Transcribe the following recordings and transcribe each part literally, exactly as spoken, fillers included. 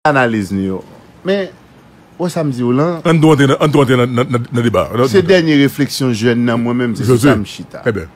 analiz nou yo. Men, wè sa m di w lan. Ann tou antre nan, ann tou antre nan, nan, nan, nan deba. Se dènye refleksyon jèn nan mwen menm, se sou sa m chita. Ebyen.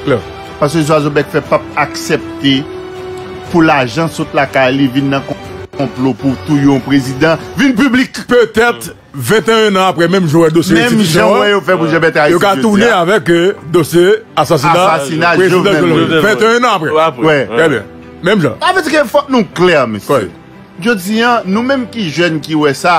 Klè. Paske Zwazo Bèk Fè p ap aksepte pou lajan sot lakay li vin nan kon-, konplo pou touye yon prezidan, vin piblik. Petèt, venteyen an apre, menm jan w wè dosye Menm jan w wè yo fè pou Jean Bertrand Aristide yo ka tounen avèk, euh, dosye asasina Asasina prezidan Jovenel Jovenel Moïse. Moïse. Venteyen an apre. Apre. Wè. Trè byen. Menm jan. Sa vle di ke fòk nou klè, mesye. Jodi a, nou menm ki jèn ki wè sa,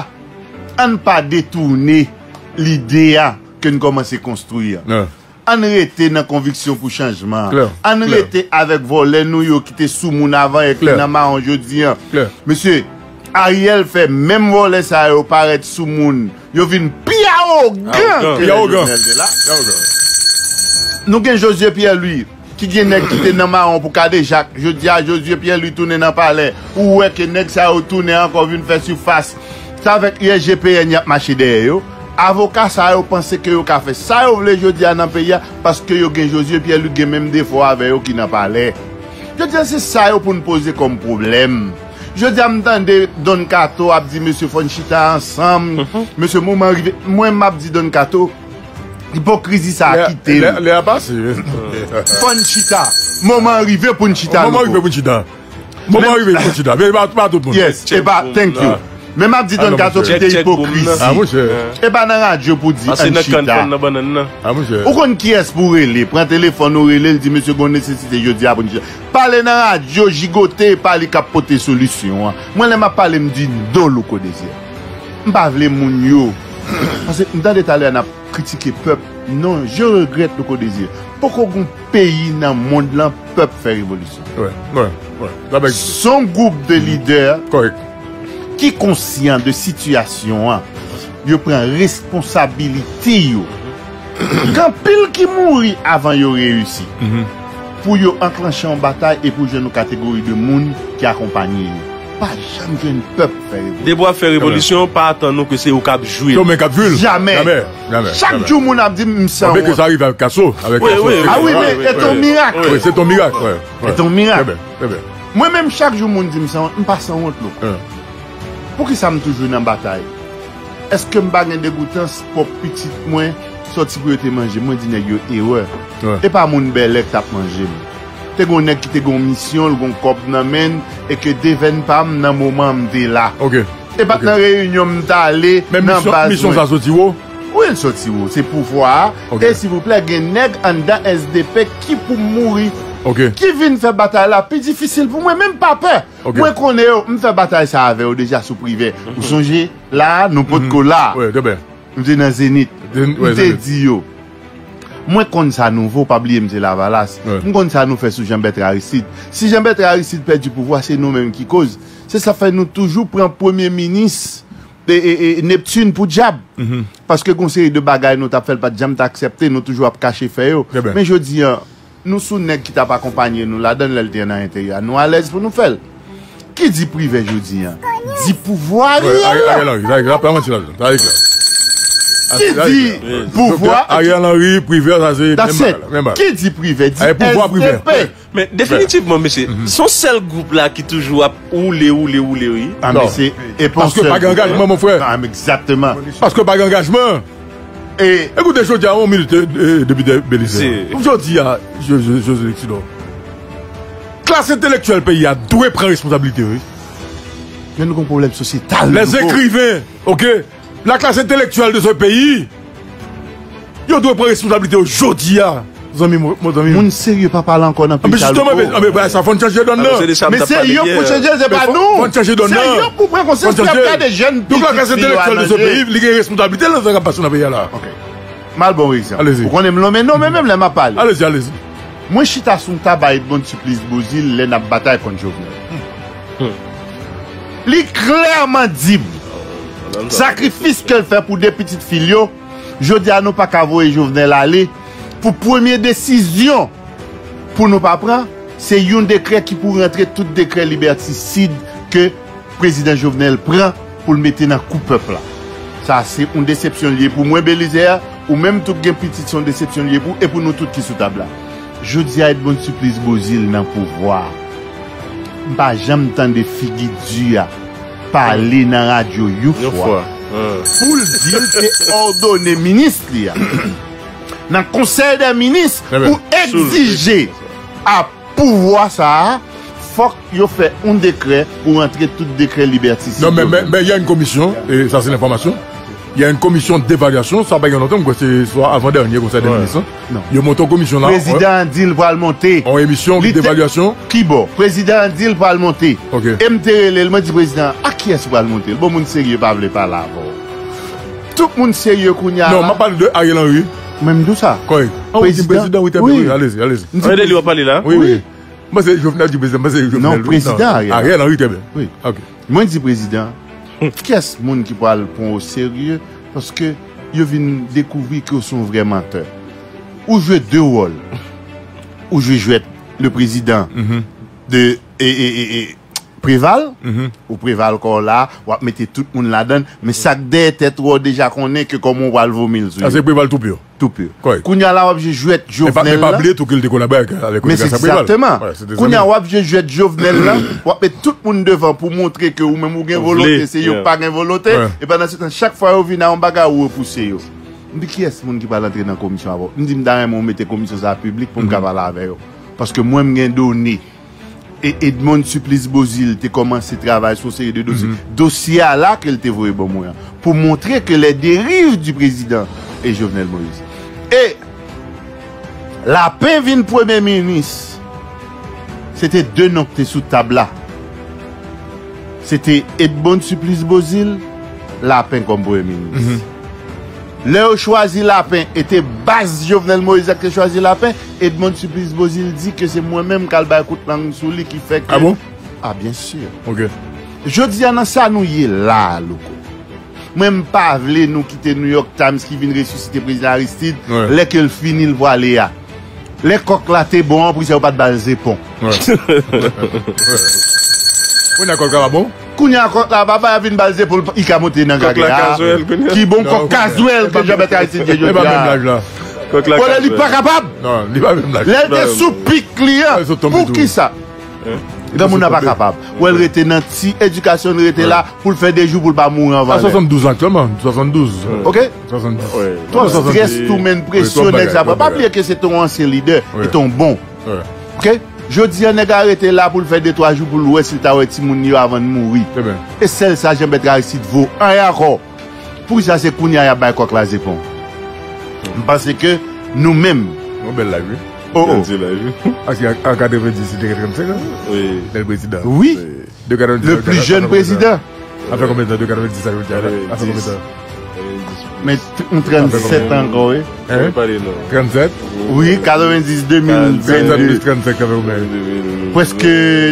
ann pa detounen lide a ke n kòmanse konstwi a. Ann rete nan konviksyon pou chanjman an. Ann rete avèk vòlè nou yo ki te sou moun avan yè ki nan mawon jodi a. Mesye, Ariel fè menm vòlè sa yo parèt sou moun. Yo vin pi awogan ke lè Jovenel te la. Nou gen Josué Pierre Louis, ki gen nèg ki te nan mawon pou kadejak. Jodi a, Josué Pierre Louis tounen nan palè. Ou wè ke nèg sa yo tounen ankò vin fè sifas. Se avèk U S G P N y ap mache dèyè yo. Avoka sa yo panse ke yo ka fè sa yo vle jodi a nan peyi a, paske yo gen Josué Pierre Louis gen menm defo avè yo ki nan palè. Jodi a, se sa yo pou n poze kòm pwoblèm. Jodi a, m tande Don Kato ap di, "Mesye, fò n chita ansanm. Mesye, moman rive." Mwen, m ap di Don Kato, ipokrizi sa a kite m. Lè, lè a pase. Fò n chita. Moman rive pou n chita, Louko. Moman rive pou n chita. Moman rive pou n chita. Men e pa, pa tout moun. Yes, e pa, thank you. Men m ap di Don Kato kite ipokrizi. E pa nan radyo pou di ann chita. Ou konn kiyès pou w rele, pran telefòn ou rele l, di, "Mesye, gon nesesite jodi a pou n chita." Pale nan radyo, jigote, e pa li k ap pote solisyon an. Mwen, lè m ap pale, m di non, Louko Désir. M pa vle moun yo. Paske m tande talè a n ap kritike pèp. Non, je regrèt, Louko Désir. Poko gon peyi nan mond lan pèp fè revolisyon. Se yon gwoup de lidè ki konsyan de sitiyasyon an. Yo pran responsabilite yo. Gen anpil ki mouri avan yo reyisi. Pou yo anklanche yon batay e pou jwenn yon kategori de moun ki akonpaye yo. Pa janm jwenn pèp fè revolisyon. Depi w ap fè revolisyon, pa atann ou ke se ou k ap jwi l. Se ou menm k ap jwi l. Jamè. Jamè. Jamè. Chak jou moun ap di m, "M san wont." Sa rive avèk Kaso, avèk Kaso. Ah wi, men e te yon mirak. Wi, se te yon mirak, wi. E te yon mirak. Trè byen, trè byen. Mwen menm, chak jou moun di m san wont, m pa san wont, Louko. Poukisa m toujou nan batay? Èske m pa gen degoutans pwòp pitit mwen sòti pou yo te manje? Mwen di nèg yo erè. E pa moun bèlè k t ap manje m. Te gon nèg ki te gon misyon, l gon kòb nan men l, e ke devèn pa m nan moman m te la. E pa t nan reyinyon m t ale nan baz mwen. Men misyon sa soti wo? Wi, l soti wo, se pouvwa a. Ok. E silvouplè, gen nèg anndan S D P ki pou mouri. Ok. Ki vin fè batay la pi difisil pou mwen, men m pa pè. Ok. Mwen konnen yo, m fè batay sa avè yo deja sou Privè. Ou sonje, la a, nou potko la. Wi, trè byen. M te nan Zenith. Zen-, wi, m te di yo. Mwen konn sa nou vo, pa bliye m se Lavalas. Wi. M konn sa nou fè sou Jean Bertrand Aristide. Si Jean Bertrand Aristide pèdi pouvwa, se nou menm ki koz. Se sa fè nou toujou pran premye minis e, e, e, Neptune pou dyab. Paske gon seri de bagay nou t ap fè, l pa t janm t aksepte, nou toujou ap kache fè yo. Trè byen. Men jodi a, nou sou nèg ki t ap akonpanye nou ladan l lè l te nan enteryè a. Nou alèz pou nou fè l. Ki di Privè jodi a? Di pouvwa a reyèl la. Ariel Henry, sa e klè, pa manti la, sa e klè. Ki di pouvwa? Doktè Ariel Henry, Privè, sa se menm bagay la, menm bagay. Ki di Privè? Di pouvwa Privè. S D P. Men definitivman, mesye, se yon sèl gwoup la ki toujou ap woule, woule, woule, wi. Ah, men se, e pa yon sèl gwoup. Paske pa gen angajman, mon frè. Ah, men egzakteman. Paske pa gen angajman. E koute, jodi a, yon minit, e, e, depite Belize. Jodi a, José Lexidor. Klas entelektyèl peyi a dwe pran responsabilite yo, wi. Men nou gen yon pwoblèm sosyetal. Les écrivains, ok? La classe intellectuelle de ce pays, yo dwe pran responsablite yo jodi a, zanmi m, zanmi m. Moun serye pa pale ankò nan peyi sa, Louko. Anben, jisteman, men, anben, bagay sa, fò n chanje dòn nan. Men se yo k pou chanje, se pa nou. Fò n chanje dòn nan. Se yo k pou pran konsyans pou y ap gade jèn pitit fi yo al nan je. Donk, la classe intellectuelle de ce pays, li gen responsablite nan sa k ap pase nan peyi a la. Ok. M al ba w egzanp. Alezi. Ou konnen m lonmen non, men menm lè m ap pale. Alezi, alezi. Mwen chita sou yon tab a Edmonde Supplice Beauzile lè n ap batay kont Jovenel. Li klèman di m, sakrifis ke l fè pou de pitit fi l yo, jodi a nou pa ka voye Jovenel ale pou premye desizyon pou nou pa pran, se yon dekrè ki pou rantre tout dekrè libètisid ke prezidan Jovenel pran pou l mete nan kou pèp la. Sa se yon desepsyon l ye pou mwen, Belize a, ou menm tou k gen pitit, se yon desepsyon l ye pou, e pou nou tout ki sou tab la. Jodi a, Edmonde Supplice Beauzile nan pouvwa a. M pa janm tande figi di a pale nan radyo yon fwa pou l di l te òdone minis li a nan konsèy dè minis pou egzije a pouvwa sa a, fòk yo fè yon dekrè pou rantre tout dekrè libètisid yo. Non, mais, mais, mais il y a une commission, et ça c'est l'information. Il y a une commission d'évaluation, sa pa gen lontan, m kwè se swa avan dènye konsèy dè minis lan. Non. Yo monte yon komisyon la. Prezidan an di l pral monte. Yon emisyon devalyasyon. Ki bò? Prezidan an di l pral monte. Ok. E m te rele l, mwen di prezidan an, a kiyès ou pral monte? Bon, moun serye pa vle pale avè w. Tout moun serye kounye a la. Non, m ap pale de Ariel Henry. Mwen m di w sa. Kòrèk. Prezidan, wi, trè byen, wi, alezi, alezi. Ariel Henry w ap pale la? Wi, wi. Mwen se Jovenel di prezidan, mwen se Jovenel. Non, prezidan Ariel. Ariel Henry, trè byen. Wi. Ok. Mwen di prezidan, kiyès moun ki pral pran w o serye? Paske yo vin dekouvri ke w se yon vrè mantè. Ou jwe de wòl. Ou jwe jwèt le président de, e, e, e, e, Preval, ou Preval kò w la, w ap mete tout moun ladan l, men sa k dèyè tèt ou, w deja konnen ke kòman w pral vomi l sou yo. Sa se Preval tou pure. Tou pure. Kòrèk. Kounye a la, w ap jwe jwèt Jovenel la. Men pa, men pa bliye tou ke l te kolabore avèk, avèk oliga sa Preval. Men se egzakteman. Kounye a, w ap jwe jwèt Jovenel la, w ap met tout moun devan pou montre ke ou menm ou gen volonte, se yo k pa gen volonte. E pandan se tan, chak fwa yo vin a yon bagay, ou repouse yo. M di, kiyès moun ki pral antre nan komisyon avè w? M di, m ta renmen w mete komisyon sa a piblik pou m ka pale avè yo. Paske mwen, m gen done. E Edmonde Supplice Beauzile te kòmanse travay sou yon seri de dosye. Dosye a la ke l te voye ban mwen an, pou montre ke les dérives du président e Jovenel Moïse. E Lapin vin premye minis, se te de non ki te sou tab la. Se te Edmonde Supplice Beauzile, Lapin kòm premye minis. Lè yo chwazi Lapin, e te baz Jovenel Moïse ak te chwazi Lapin, Edmonde Supplice Beauzile di ke se mwen menm k al bay kout lang sou li ki fè ke... Ah bon? Ah, byen si. Ok. Jodi a, nan sa nou ye la a, Louko, mwen, m pa vle nou kite New York Times ki vin resisite prezidan Aristide, lè ke l fini, l pwale a. Lè kòk la te bon an, poukisa yo pa t ba l zepon? Kounye a kòk la pa bon? Kounye a kòk la pa bon, y a vin ba l zepon, li ka monte nan gagla. Ki bon kòk kazwèl ke Jean Bertrand Aristide ye jodi a? Wè, li pa kapab. Non, li pa menm laj. Lè l te sou pik li an, poukisa? Granmoun nan pa kapab. Wè, l rete nan ti edikasyon, l rete la pou l fè de jou pou l pa mouri anvan lè. A swasanndouz an aktyèlman, swasanndouz. Ok? Twòp strès tou, men presyon nèg sa pran. Pa bliye ke se te yon ansyen lidè, e te yon bon. Ok? Jodi a, nèg la rete la pou l fè de twa jou pou l wè si l ta wè timoun li yo avan l mouri. E sèl sa Jean Bertrand Aristide vo. Anyen ankò. Poukisa se kounye a y ap bay kòk la zepon? M panse ke nou menm. Yon bèl laj, wi. Oh, oh. Bèl ti laj, wi. Paske an, an katrevendis, li te gen trannsenk an. Wi. Lè l prezidan. Wi. Wi. De katrevendis. Le plus jeune président. Sa fè konbyen tan? De katrevendis a jodi a la? Sa fè konbyen tan? Men t-, yon trannsèt ankò, wi. Hein? Trannsèt? Wi, katrevendis, de mil vennde. Trannsèt plis trannsèt, sa fè konbyen? Prèske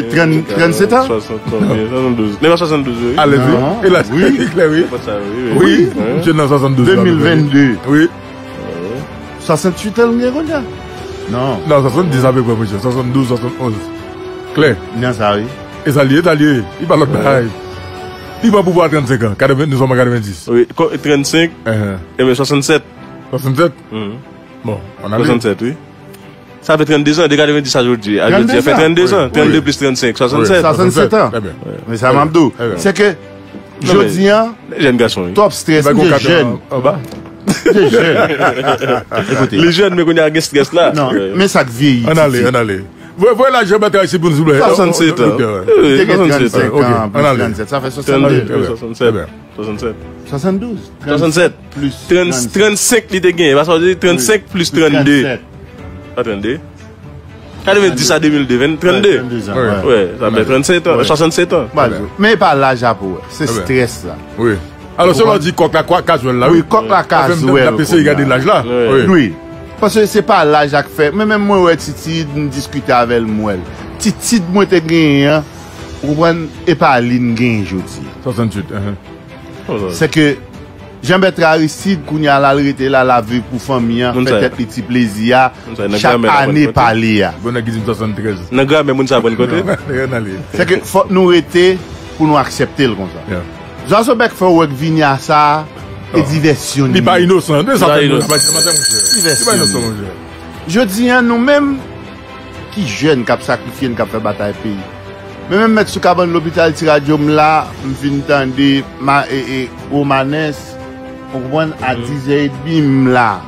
trant, trannsèt an? Swasant, konbyen? Swasanndouz. Nèf swasanndouz, wi. Alèz, wi. Non. E la, wi. Klè, wi. Fò sa, wi, wi. Wi, wi. Misye nan swasanndouz la, de mil vennde. Wi. Swasanntuit an l gen kounye a? Non. Non, swasanndis apeprè, mesye. Swasanndouz, swasannonz. Klè. Nan sa, wi. E sa l ye, sa l ye. Li pa lòt bagay. Li pran pouvwa a trannsenk an. Katreven, nou sòm an katrevendis. Wi, ko-, trannsenk, enben swasannsèt. Swasannsèt? Bon, ann ale. Swasannsèt, wi. Sa fè trannde zan, de katrevendis a jodi. A jodi, sa fè trannde zan. Trannde plis trannsenk, swasannsèt. Swasannsèt an. Ebyen. Men sa m ap di w, se ke jodi an, jèn gason, wi. Twòp strès, m te jèn. M te jèn. Ekoute. Li jèn, men kounye a gen strès la. Non, men sa k vyeyi, Titi. Ann ale, ann ale. Voye, voye laj Jean Bertrand isit pou nou, silvouplè. Swasannsèt an. Wi, wi, li te gen trannsenk an, plis trannsèt. Sa fè swasanndez. Trannde, wi, swasannsèt. Ebyen. Swasannsèt. Swasanndouz. Swasannsèt. Plis trant, trannsenk. Trannsenk li te genyen. Pase w di trannsenk plis trannde. Trannsenk. Pa trannde. Katrevendis a de mil de, ven, trannde. Trannde zan, wi. Wi, sa fè trannsèt an, swasannsèt an. Men e pa laj la pou wè. Se strès la. Wi. Alò, se lè w di kòk la, kazwèl la, wi. Wi, kòk la, kazwèl. L ap eseye gade laj la. Wi. Wi. Paske se pa laj ak fè. Men menm mwen wè Titid, m diskite avè l, m wè l. Titid mwen te genyen an, ou konprann, e pa li n genyen jodi. Swasantuit, enhen. Se ke Jean Bertrand Aristide, kounye a la, l rete la, l ap viv pou fanmi an, fè tèt li ti plezi a, chak ane pa li a. Bon, nèg ki di m swasanntrèz. Nan gramè moun sa aprann konte. Se ke fòk nou rete pou nou aksepte l konsa. Zwazo bèk fè w wè k vini a sa a, e divèsyon li ye. Li pa inosan. Li pa inosan, monchè. Li pa inosan, monchè. Jodi a, nou menm ki jèn k ap sakrifye n, k ap fè batay peyi. Men menm mèt sou kabann lopital Ti Radyo m la, m fin tande ma, e, e, Romanes, ou konprann, a dizè edmi m la.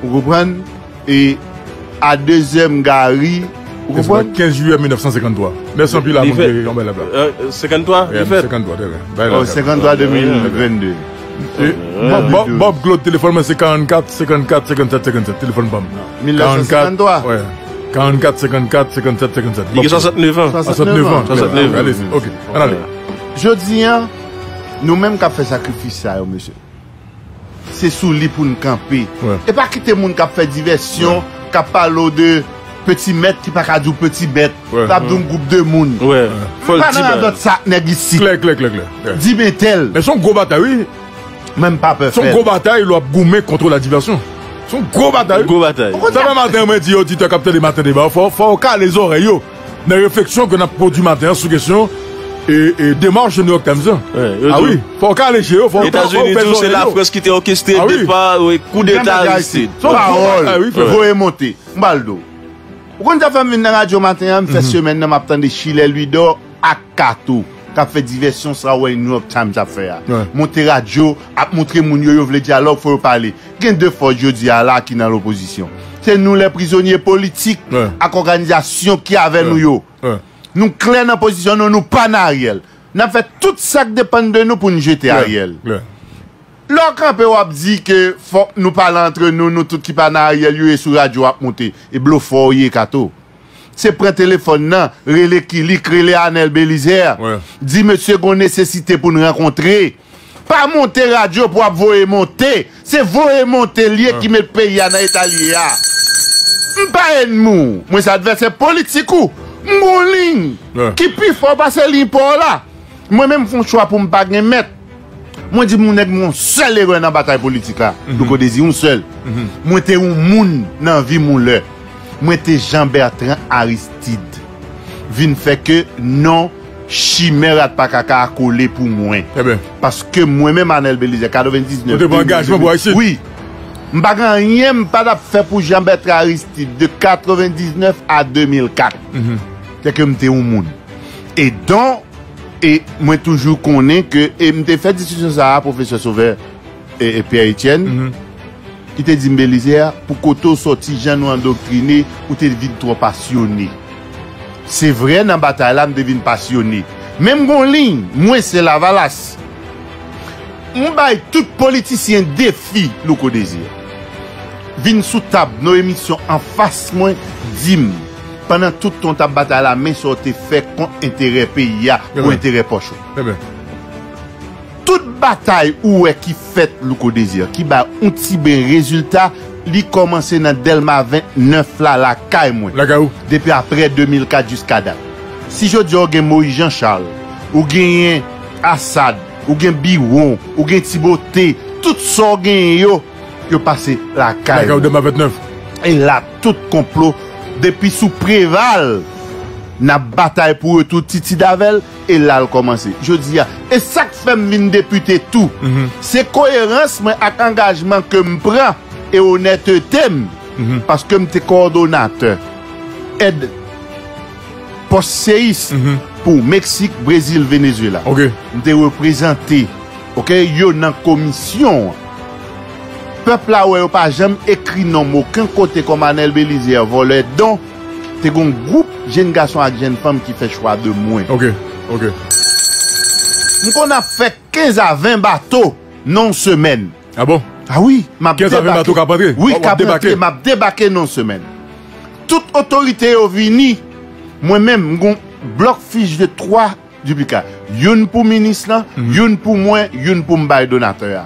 Ou konprann? E a dezè m gari, ou konprann? Kenz jiyè mil nèf san senkanntwa. Mèsi anpil a moun ki yon bèl lap la. Senkanntwa, li fèt? Senkanntwa, trè byen. Oh, senkanntwa de mil vennde. Bob, Bob Claude, telefòn mwen se karannkat, senkannkat, senkannsèt, senkannsèt. Telefòn pa m. Mil nèf san senkanntwa? Wi. Karannkat, senkannkat, senkannsèt, senkannsèt. Li gen swasantnèf an. Swasantnèf an. Swasantnèf an. Ok, ann ale. Jodi a, nou menm k ap fè sakrifis sa yo, mesye, se sou li pou n kanpe. E pa kite moun k ap fè divèsyon, k ap pale w de peti mèt ki pa ka di w peti mèt, k ap di w gwoup de moun. M pa nan radòt sa ak nèg isit. Klè, klè, klè, klè. Di m entèl. Men se yon gwo batay, wi. Mwen, m pa pè fè l. Se yon gwo batay lè w ap goumen kont la divèsyon. Se yon gwo batay. Gwo batay. Sa fè maten an, mwen di oditè k ap tande Maten Deba, fò, fò yo kale zòrèy yo nan refleksyon ke n ap pwodui maten an sou kesyon e, e demach New York Times lan. A wi, fò yo kale je yo, fò, fò yo ouvè zòrèy yo. Etazini di w se Lafrans ki te òkestre depa, wi, koudeta Aristide. Se yon gwo batay, wi, frè. Voye monte. M pral di w. Ou konn sa fè m vin nan radyo maten an, m fè semèn nan m ap tande Chilè Louidor ak Kato k ap fè divèsyon sa w wè New York Times ap fè a. Monte radyo, ap montre moun yo, yo vle dyalòg, fò yo pale. Gen de fòs jodi a la ki nan lopozisyon. Se nou, lè prizonye politik ak òganizasyon ki avè nou yo. Nou klè nan pozisyon nou, nou pa nan Ariel. N ap fè tout sa k depann de nou pou n jete Ariel. Lè w kanpe, w ap di ke fòk nou pale antre nou, nou tout ki pa nan Ariel yo e sou radyo w ap monte. E blofè w ye, Kato. Se pran telefòn nan, rele Kilik, rele Anèl Belizaire. Di mesye gon nesesite pou n rankontre. Pa monte radyo pou w ap voye monte. Se voye monte l ye ki met peyi a nan eta l ye a. M pa ènmi w. Mwen se advèsè politik ou. M gon liy ki pi fò pase liy pa w la. Mwen menm, m fè yon chwa pou m pa gen mèt. Mwen di m, yon nèg, m yon sèl erè nan batay politik la. Louko Dezi, yon sèl. Mwen te yon moun nan vi m yon lè. Mwen te Jean Bertrand Aristide. Vin fè ke non chimè rat pa kaka a kole pou mwen. Paske mwen menm, Anèl Belizaire, katrevendiznèf, ou te pran angajman pou Ayiti. Wi. M pa gen anyen m pa t ap fè pou Jean Bertrand Aristide de katrevendiznèf a de mil kat. Se ke m te yon moun. E donk, e mwen toujou konnen ke, e m te fè diskisyon sa a, pwofesè Sauveur, e, e Pierre Etienne, ki te di m, Belizaire, pou kote w sòti, jan nou andoktrine, ou te vin twò pasyone. Se vre, nan batay la, m te vin pasyone. Men m gon liy, mwen se Lavalas. M bay tout politisyen defi, Louko Désir. Vin sou tab nan emisyon anfas mwen, di m, pandan tout tan w t ap batay la, men sa w te fè kont enterè peyi a, pou enterè pòch ou. Tout batay ou wè ki fèt, Louko Désir, ki bay yon ti ben rezilta, li kòmanse nan Dèlma vennèf la, lakay mwen. Lakay ou? Depi aprè de mil kat jiska dat. Si jodi a w gen Moïse Jean Charles, ou genyen Assad, ou gen Biwon, ou gen Tibote, tout sa w genyen yo, yo pase lakay ou. Lakay ou Dèlma vennèf. E la, tout konplo, depi sou Preval, n ap batay pou retou Titid avè l, e la l kòmanse. Jodi a, e sa k fè m vin depite tou, se koerans mwen ak angajman ke m pran e onètete m, paske m te kowòdonatè èd pòs seyis pou Meksik, Brezil, Venezuela. M te reprezante, oke, yo nan komisyon an. Pèp la wè yo pa janm ekri non m okenn kote kòm Anèl Belizaire, vòlè don. Te gon gwoup jenn gason ak jenn fanm ki fè chwa de mwen. Oke, oke. M konn ap fè kenz a ven bato nan yon semèn. Ah bon? Ah wi, m ap debake. Kenz a ven bato k ap antre? Wi, k ap antre, m ap debake nan yon semèn. Tout otorite yo vini, mwen menm, m gon blòk fich de twa diplika. Youn pou minis lan, youn pou mwen, youn pou m bay donatè a.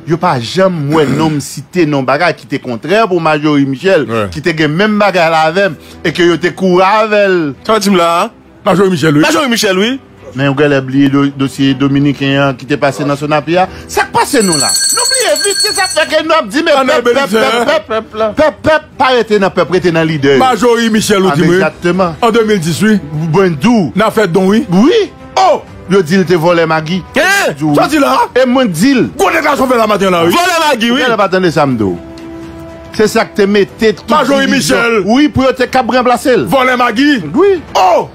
Yo pa janm wè non m site nan bagay ki te kontrè pou Marjorie Michel, ki te gen menm bagay la avè m, e ke yo te kouri avè l. Sa w di m la a? Marjorie Michel, wi. Marjorie Michel, wi. Men ou genlè bliye do-, dosye dominiken an ki te pase nan Sonapi a. Sa k pase nou la? Nou bliye vit, se sa k fè ke nou ap di, men pèp, pèp, pèp, pèp, pèp, pèp, pa rete nan pèp, rete nan lidè yo. Marjorie Michel, ou di m, wi. Egzakteman. An de mil dis, wi. Mwen di w. N a fè don, wi. Wi. Oh! Yo di l te vòlè magi. Hein? Sa w di la? E mwen di l. Gwo deklarasyon fè la maten la, wi. Vòlè magi, wi. Genlè pa tande sa m di w. Se sa k te mete tout Marjorie Michel. Wi, pou yo te kab ranplase l. Vòlè magi. Wi. Oh!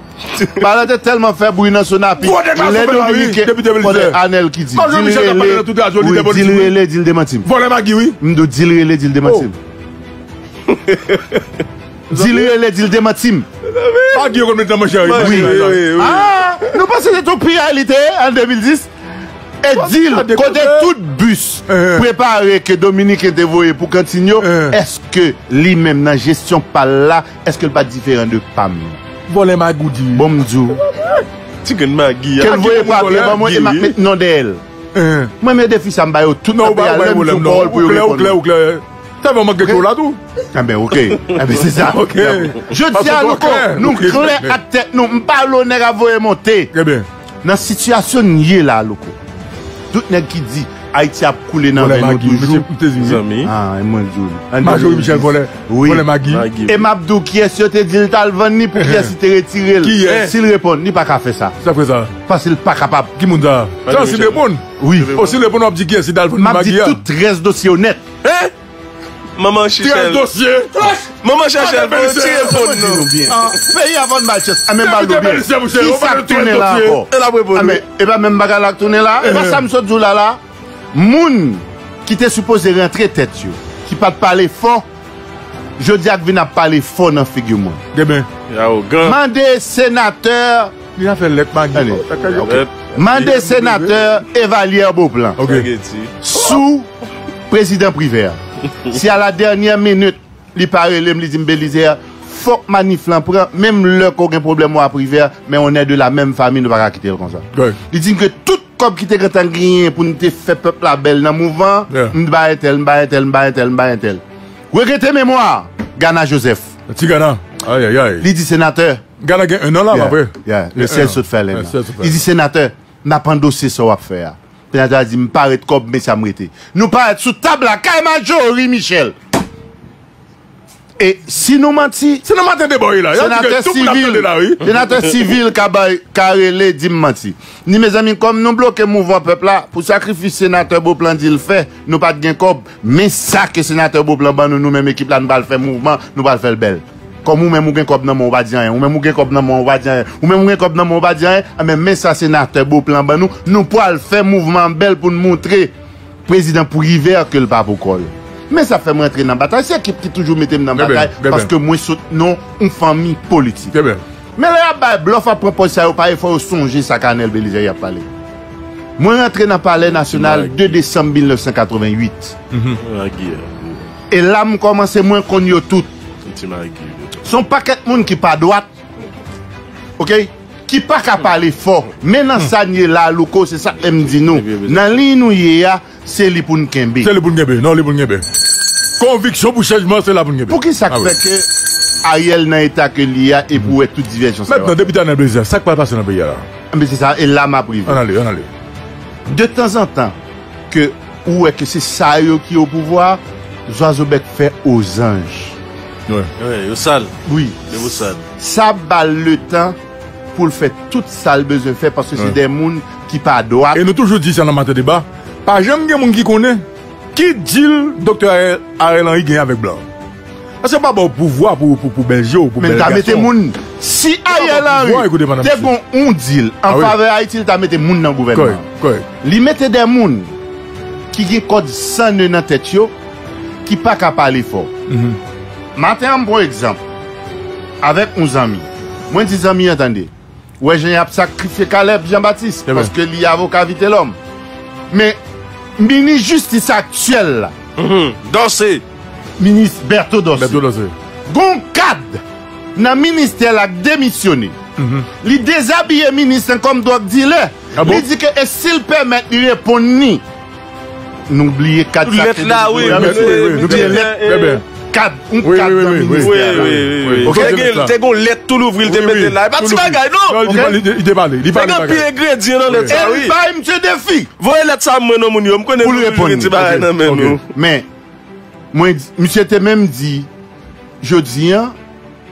Bagay te tèlman fè bri nan Sonapi. Lè Dominiken, kote Anèl ki di, di l rele, wi, di l rele, di l demanti m. Vòlè magi, wi. M di w, di l rele, di l demanti m. Di l rele, di l demanti m. Magi yo konn met nan manchè, wi. Wi. Ah, nou panse se tou piyay li te ye an de mil dis? E di l, kote tout bis prepare ke Dominiken te voye pou kantin yo, èske li menm nan jesyon pa l la, èske l pa t diferan de pa m? Vòlè magi w di. Bon, m di w. Ti grenn magi a. Ke l voye papye ban mwen e m ap met non dèyè l. Mwen, men defi sa m ba yo tout nan peyi a, lè m di w pawòl pou yo reponn mwen. Sa fè w manke cho la tou. Enben, oke. Enben, se sa. Jodi a, nou klè ak tèt nou. M pa vle nèg ap voye monte. Nan sitiyasyon n ye la, Louko, tout nèg ki di Ayiti ap koule nan ven nou toujou. Zanmi. Ah, e mwen di w. Marjorie Michel vòlè. Wi. Vòlè magi. E m ap di w kiyès yo te di l t al vann li, pou kiyès li te retire l. Kiyès? Si l reponn, li pa ka fè sa. Sa fè sa. Paske l pa kapab. Ki moun sa? Jan si l reponn? Wi. O, si l reponn, w ap di kiyès li t al vann li magi a. M ap di tout rès dosye yo nèt. Hein? Manman Chichèl. Manman Chichèl, fò ti reponn non. Peyi a fòn bay chans. A, men m ba l byen. Kisa k tounen la ankò? E l ap reponn, wi. E pa menm bagay la k tounen la? E pa sa m sot di w la la? Moun ki te sipoze rantre tèt yo, ki pa t pale fò, jodi a k vin ap pale fò nan figi mwen. Mande senatè Li a fè lèt magi. Mande senatè Evalière Beauplan sou prezidan Privert. Si a la dènyè minit li pa rele m, li di m, Belizaire, fòk manif lan pran, menm lè ke w gen pwoblèm ou a Privert, men on est de la même famille, nou pa ka kite l konsa. Li di m ke tout kòb ki te gentan genyen pou n te fè pèp la bèl nan mouvman an, m bay entèl, m bay entèl, m bay entèl, m bay entèl. Regrete memwa Gana Joseph. Ti Gana. Ayayay. Li di senatè, Gana gen enn an la, m apre. Yeah, yeah. Le sèz sot fè lè la. Li di, senatè, n ap andose sa w ap fè a. Senatè a di, m parèt kòb, men sa m rete. Nou parèt sou tab la, kay Marjorie Michel. E si nou manti, se nan maten deba w ye la. Y ap di ke tout moun ap tande la, wi. Senatè sivil ka bay, ka rele, di m manti. Ni, mezanmi, kòm nou bloke mouvman pèp la, pou sakrifis senatè Beauplan di l fè, nou pa t gen kòb. Men sa ke senatè Beauplan ban nou, nou menm ekip la, nou pral fè mouvman, nou pral fè l bèl. Kòm ou menm ou gen kòb nan men w, ou pa di anyen. Ou menm ou gen kòb nan men w, ou pa di anyen. Ou menm ou gen kòb nan men w, ou pa di anyen. Enben, men sa senatè Beauplan ban nou, nou pral fè mouvman an bèl pou n montre prezidan Privert ke l pa pou kò l. Men sa fè m rantre nan batay. Se ekip ki toujou mete m nan batay, paske mwen sot nan yon fanmi politik. Men lè y ap bay blòf, ap pran pòz sa yo, pa efò yo sonje sa Anèl Belizaire y ap pale. Mwen rantre nan Palè Nasyonal de desanm mil nèf san katrevenn uit. E la m kòmanse, mwen konn yo tout. Se yon pakèt moun ki pa dwat, oke, ki pa ka pale fò. Men nan sa n ye la, Louko, se sa k fè m di nou, nan liy nou ye a, se li pou n kenbe. Se li pou n kenbe. Non, li pou n kenbe. Konviksyon pou chanjman, se la pou n kenbe. Poukisa k fè ke Ariel nan eta ke li a e pou wè tout divèsyon sa yo? Mentnan, depi Tanèl Brezil, sa k pral pase nan peyi a la? Enben, se sa, e la m ap rive. Ann ale, ann ale. De tanzantan, ke ou wè ke se sa yo ki o pouvwa, zwazo bèk fè ozanj. Wi. Wi, yo sal. Wi. Yo sal. Sa ba l letan pou l fè tout sa l bezwen fè, paske se de moun ki pa dwat. E nou toujou di sa nan Maten Deba, pa janm gen moun ki konnen ki dil Doktè Ariel, Ariel Henry gen avèk blan. Paske yo pa ba w pouvwa pou, pou, pou bèl je w, pou bèl gason. Men l ta mete moun. Si Ariel Henry te gon yon dil an favè Ayiti, li ta mete moun nan gouvènman an. Li mete de moun ki gen kòd san nè nan tèt yo, ki pa ka pale fò. Maten an, m pran egzanp avèk yon zanmi. Mwen di zanmi an, tande, ou wè jan y ap sakrifye Caleb Jean Baptiste, paske li avoka Vitelhomme. Men, minis jistis aktyèl la, Dorcé, minis Berto Dorcé, gon kad nan ministè l ak demisyone. Li dezabiye minis lan kòm drug dealer. Li di ke e si l pèmèt li reponn li. Nou bliye kad sa k te depoze. Wi, wi, wi, wi. Kad, yon kad nan ministè la. Te gen, te gen lèt tou louvri, l te mete la. E pa ti bagay, non. Non, li te pale, li te pale. Te gen anpil engredyan nan lèt sa, wi. Bay misye defi. Voye lèt sa mwen non, moun yo. M konnen nou toujou gen ti bagay nan men nou. Men, mwen, misye te menm di, jodi an,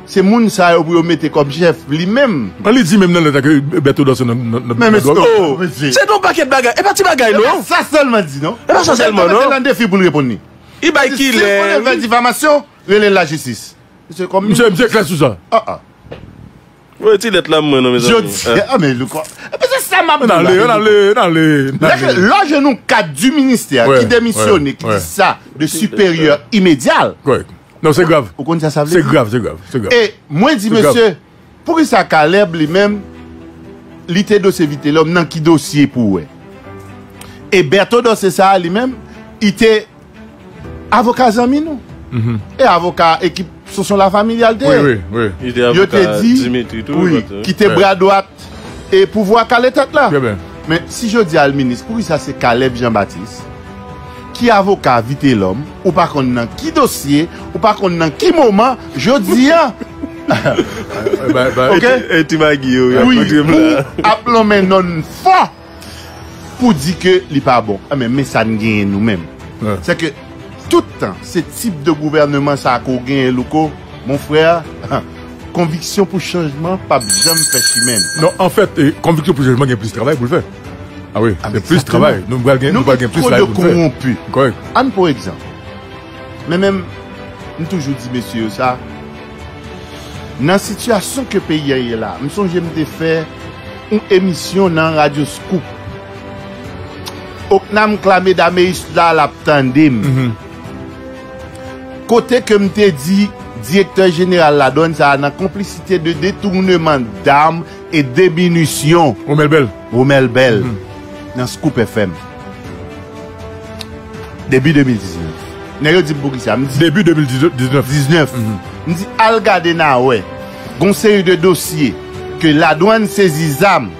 se moun sa yo pou yo mete kòm chèf li menm. An li di menm nan lèt la ke Berto Dorcé nan, nan, nan, nan dwòg. Oh, se yon pakèt bagay. E pa ti bagay, non. E pa sa sèlman di, non. E pa sa sèlman, non. Li mete l an defi pou l reponn li. Li bay kilè. Si l konnen fè difamasyon, rele lajistis. Misye kòm misye, misye klè sou sa. Ah, ah. Voye ti lèt la mwen non, mezanmi. Jodi, ah, men Louko. Epi se sa m ap di la. Ann ale, ann ale, ann ale. Lè ke, lè w jwenn yon kad di ministè ki demisyone, ki di sa de siperyè imedyal. Non, se grav. Ou konn sa sa vle di? Se grav, se grav, se grav. E mwen di, mesye, poukisa Caleb li menm, li te dosye Vitelhomme, nan ki dosye pou wè? E Berto Dorcé sa a li menm, li te avoka zanmi nou. E avoka ekip Sonson La Familia l te ye. Wi, wi, wi. Yo te di, wi, ki te bra dwat e pouvwa kale tèt la. Men si jodi a l minis, poukisa se Caleb Jean Baptiste ki avoka Vitelhomme, ou pa konn nan ki dosye, ou pa konn nan ki moman, jodi a. Oke? E ti magi yo, wi, pou ap lonmen nonm fò pou di ke li pa bon. Enben, men sa n genyen nou menm. Se ke tout tan, se tip de gouvènman sa ke w genyen, Louko, mon frè, konviksyon pou chanjman p ap janm fè chimen l. Non, anfèt, e, konviksyon pou chanjman gen plis travay pou l fè. Ah wi, gen plis travay. Nou pral gen, nou pral gen plis travay pou n fè. Nou gen twò de kowonpi. Kòrèk. Ann pran egzanp. Men menm, m toujou di mesye yo sa, nan sitiyasyon ke peyi a ye la, m sonje m te fè yon emisyon nan Radyo Scoop. Ocnam Clamé Daméus la, l ap tande m. Kote ke m te di direktè jeneral ladwann sa a nan konplisite de detournement d'armes e deminisyon. Romel Bell. Romel Bell. Nan Scoop F M. Debi de mil diznèf. Nèg yo di m poukisa. M di, debi de mil diznèf. Diznèf. M di, al gade n a wè. Gon seri de dosye ke ladwann sezi zam.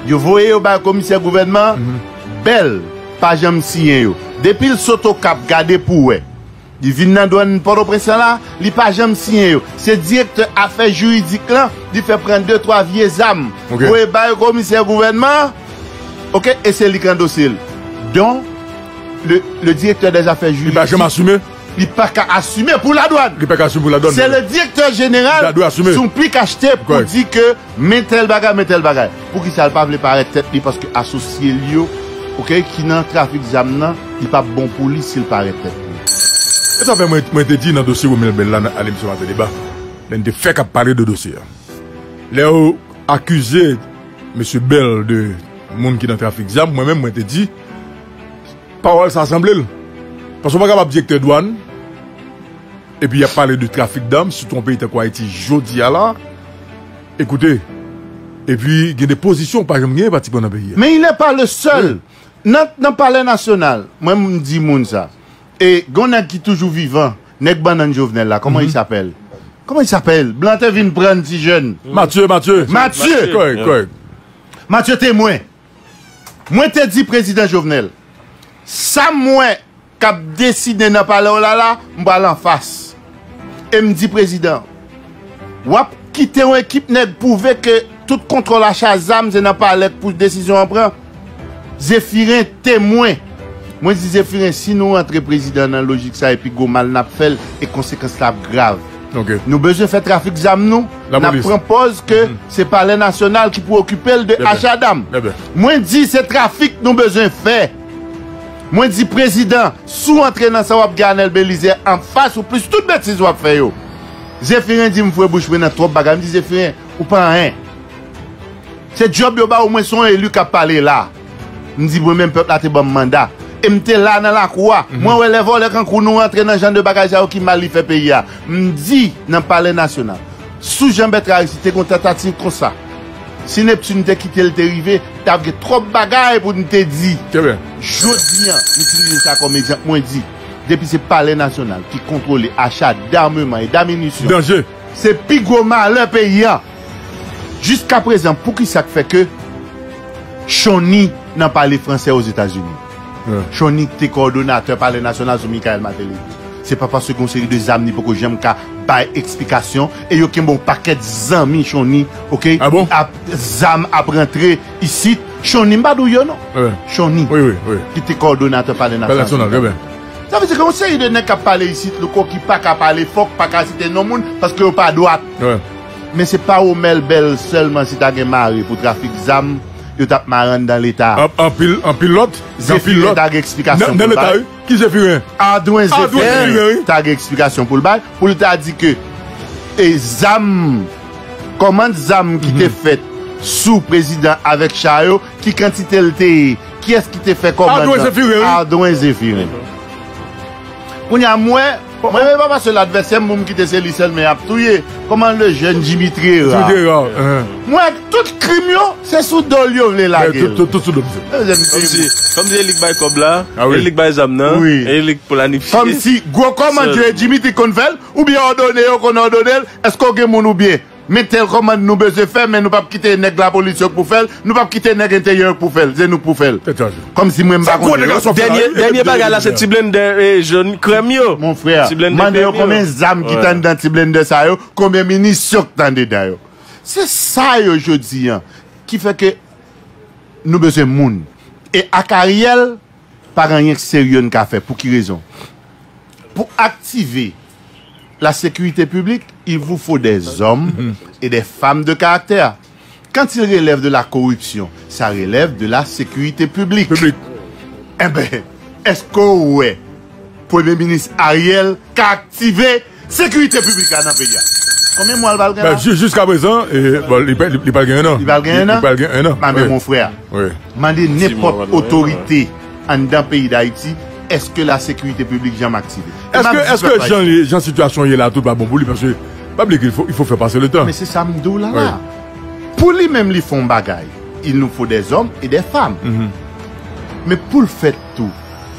Yo voye yo bay komisè gouvènman an. Bell pa janm siyen yo. Depi l sot Okap, gade pou w wè. Li vin nan dwann Pòtoprens lan la, li pa janm siyen yo. Se direktè afè jiridik lan, li fè pran de twa vye zam. Voye bay komisè gouvènman an, oke, e se li k nan dosye l. Donk, le, le directeur des affaires juridiques, li pa janm asime. Li pa ka asime pou ladwann. Li pa ka asime pou ladwann. Se le direktè jeneral, si w pik achte pou di ke men tèl bagay, men tèl bagay. Poukisa l pa vle parèt tèt li? Paske asosye l yo, oke, ki nan trafik zam nan, li p ap bon pou li si l parèt tèt li. E sa fè mwen, mwen te di nan dosye Romel Bell la nan, nan emisyon Maten Deba, lè n te fèk ap pale de dosye a. Lè yo akize mesye Bell de moun ki nan trafik zam, mwen menm, mwen te di, pawòl sa sanble l. Paske w pa kapab direktè dwann, epi y ap pale de trafik dam, sitou yon peyi tankou Ayiti jodi a la. Ekoute, Epi, gen de pozisyon ou pa janm genyen pratikman nan peyi a. Mais il n'est pas le seul. Nan, nan Palè Nasyonal, mwen m di moun sa. E gen yon nèg ki toujou vivan, nèg bannann Jovenel la, comment il s'appelle? Comment il s'appelle? Blan te vin pran ti jèn. Mathieu, Mathieu. Mathieu. Kòrèk, kòrèk. Mathieu Témoin. Mwen te di prezidan Jovenel, sa m wè k ap deside nan palè w la la, m pral anfas. E m di prezidan, w ap kite yon ekip nèg pwouve ke tout kontwòl acha zam se nan palè k pou desizyon an pran. Zephirin Temwen. Mwen di Zephirin, si nou rantre prezidan nan lojik sa, epi gwo mal n ap fè l, e konsekans la ap grav. Nou bezwen fè trafik zam nou, n ap pran pòz ke se Palè Nasyonal ki pou okipe l de acha dam. Mwen di se trafik nou bezwen fè. Mwen di prezidan, si w antre nan sa w ap gen Anèl Belize anfas ou plis tout betiz w ap fè yo. Zephirin di m fwe bouch mwen nan twòp bagay. M di Zephirin, ou pa anyen. Se djòb yo ba w, mwen se yon eli k ap pale la. M di mwen menm pèp la te ban m manda. E m te la nan lakou a. Mwen wè lè vòlè kankou nou rantre nan jan de bagay sa yo ki mal li fè peyi a. M di nan Palè Nasyonal, sou Jean Bertrand Aristide te gen yon tantativ konsa. Si Neptune te kite l te rive, t ap gen twòp bagay pou n te di. Jodi an, m itilize sa kòm egzanp, mwen di, depi se Palè Nasyonal ki kontwole acha dameman e daminisyon, se pi gwo malè peyi a. Jiskaprezan, poukisa k fè ke Chonny nan pale fransè Ozetazini? Chonny te kowòdonatè Palè Nasyonal sou Michael Martelly. Se pa paske gen yon seri de zam li poko janm ka bay eksplikasyon, e yo kenbe yon pakèt zanmi Chonny, oke, ap zam ap rantre isit. Chonny, m pa di w yo non. Chonny, ki te kowòdonatè Palè Nasyonal. Sa vle di gen yon seri de nèg k ap pale isit, louko, ki pa ka pale, fòk pa ka site non moun, paske yo pa dwat. Men se pa Omèl Bèl sèlman, si ta gen mare pou trafik zam, yo t ap mare anndan Leta. Anpil, anpil lòt. Zephirin ta gen eksplikasyon pou l bay. Ki Zephirin? Adwen Zephirin ta gen eksplikasyon pou l bay, pou l ta di ke e zam, kòmand zam ki te fèt sou prezidan avèk cha yo, ki kantite l te ye, kiyès ki te fè kòmand lan? Adwen Zephirin. Kounye a, m wè, mwen, e pa paske l advèsè m pou m kite se li sèlman y ap touye. Kòman le jèn Dimitri Hérard? Dimitri Hérard. Mwen wè tout krim yo, se sou do l yo vle lage l. Tout sou do misye. Kòmsi, kòmsi e li k bay kòb la, e li k bay zam nan, e li k planifye. Kòmsi gwo kòmand yo e Dimitri k konn fè l, oubyen òdone yo konn òdone l, èske w gen moun oubyen? Men tèl kòmand nou bezwen fè, men nou p ap kite nèg lapolis yo k pou fè l, nou p ap kite nèg enteryè yo k pou fè l, se nou k pou fè l. Kòmsi mwen m pa konnen. Dènye, dènye bagay la se ti blendè, e, jòn krèm yo. Mon frè, mande yo konbyen zam ki t anndan ti blendè sa yo, konbyen minisyon ki t andedan yo. Se sa yo jodi an ki fè ke nou bezwen moun. E ak Ariel, pa gen anyen k serye n ka fè. Pou ki rezon? Pour activer la sécurité publique, il vous faut des hommes et des femmes de caractère. Quand il relève de la corruption, ça relève de la sécurité publique. Enben, èske w wè Premye Minis Ariel ka aktive sekirite piblik la nan peyi a? Konbyen mwa l pral gen la? Jiskaprezan, li pral gen ennan. Li pral gen ennan? Li pral gen ennan. Mande nenpòt otorite anndan peyi Dayiti, èske la sekirite piblik janm aktive? Èske, èske jan, jan sitiyasyon ye la tou pa bon pou li? Paske, pa bliye ke il faut, il faut faire passer le temps. Men se sa m di w la la. Pou li menm li fè yon bagay, il nous faut des hommes et des femmes. Men pou l fèt tou,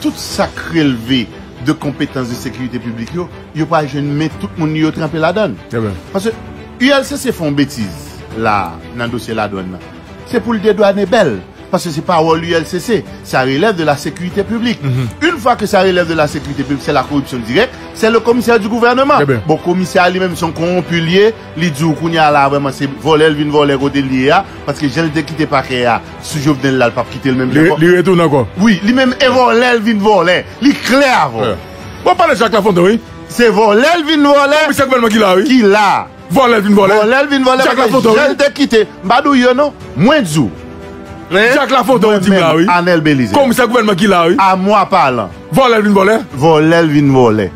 tout sa k relve de konpetans de sekirite piblik yo, yo pral jwenn men tout moun yo tranpe ladan l. Paske U L C C fè yon betiz la nan dosye ladwann nan. Se pou l dedwane bèl. Paske se pa wòl U L C C. Ça relève de la sécurité publique. Une fois que ça relève de la sécurité publique, c'est la corruption directe, c'est le commissaire du gouvernement. Bon, komisè a li menm se yon kowonpi l ye, li di w kounye a la vrèman se vòlè l vin vòlè kote l ye a, paske jan l te kite pakè a sou Jovenel la, l p ap kite l menm jan ankò. Li retounen ankò. Wi, li menm e vòlè l vin vòlè. Li klè avè w. Bon, pale Jacques Lafontant, wi. Se vòlè l vin vòlè. Komisè gouvènman ki la, wi. Ki la. Vòlè l vin vòlè. Vòlè l vin vòlè. Jacques Lafontant, jan l te kite. M pa di w yo non. Mwen di w. Jacques Lafontant ou di m la, wi. Anèl Belize. Komisè gouvènman ki la, wi. A mwa palan. Vòlè l vin vòlè. Vòlè l vin vòlè.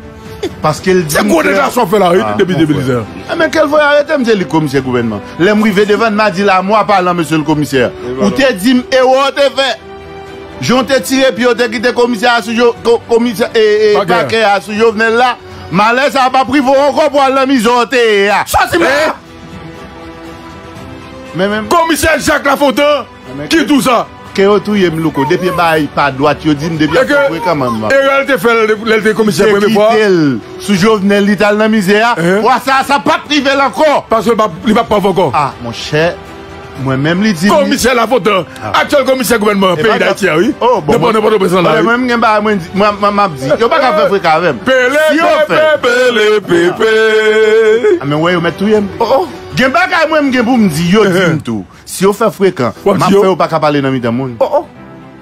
Paske l di m klè. Se gwo deklarasyon w fè la, wi, depi de mil diznèf. Enben, ke l voye arete m, se li k komisè gouvènman. Lè m rive devan l, m a di l, a mwa palan, mesye l komisè. Ou te di m erè w te fè. Jan w te tire pye w te kite komisè a sou Jo-, ko-, komisè, e, e, pakè a sou Jovenel la, malè sa a p ap rive w ankò pou w al nan mizè w te ye a. Sòti m la! Men menm. Komisè Jacques Lafontant ki di w sa. Ke yo touye m, Louko. Depi bagay pa dwat, yo di m depi ap fè frekan, manman. Erè l te fè lè l te komisè premye fwa. Kite l. Sou Jovenel, li t al nan mizè a. Fwa sa, sa p ap rive l ankò. Paske li p ap, li p ap pòv ankò. Ah, monchè, mwen menm, li di m. Komisè Lafontant, aktyèl komisè gouvènman peyi Dayiti a, wi. Oh, bon, nan Pòtoprens lan la, wi. Mwen, m gen bagay mwen di, mwen, mwen, m ap di. Yo pa ka fè frekan avè m. Si yo fè. Pele, pepe, pele, pepe. Ah, men wè, yo mèt touye m. Oh, oh. Gen bagay mwen, m gen pou m di, yo di m tou. Si yo fè frekan, m ap fè yo pa ka pale nan mitan moun. Oh, oh.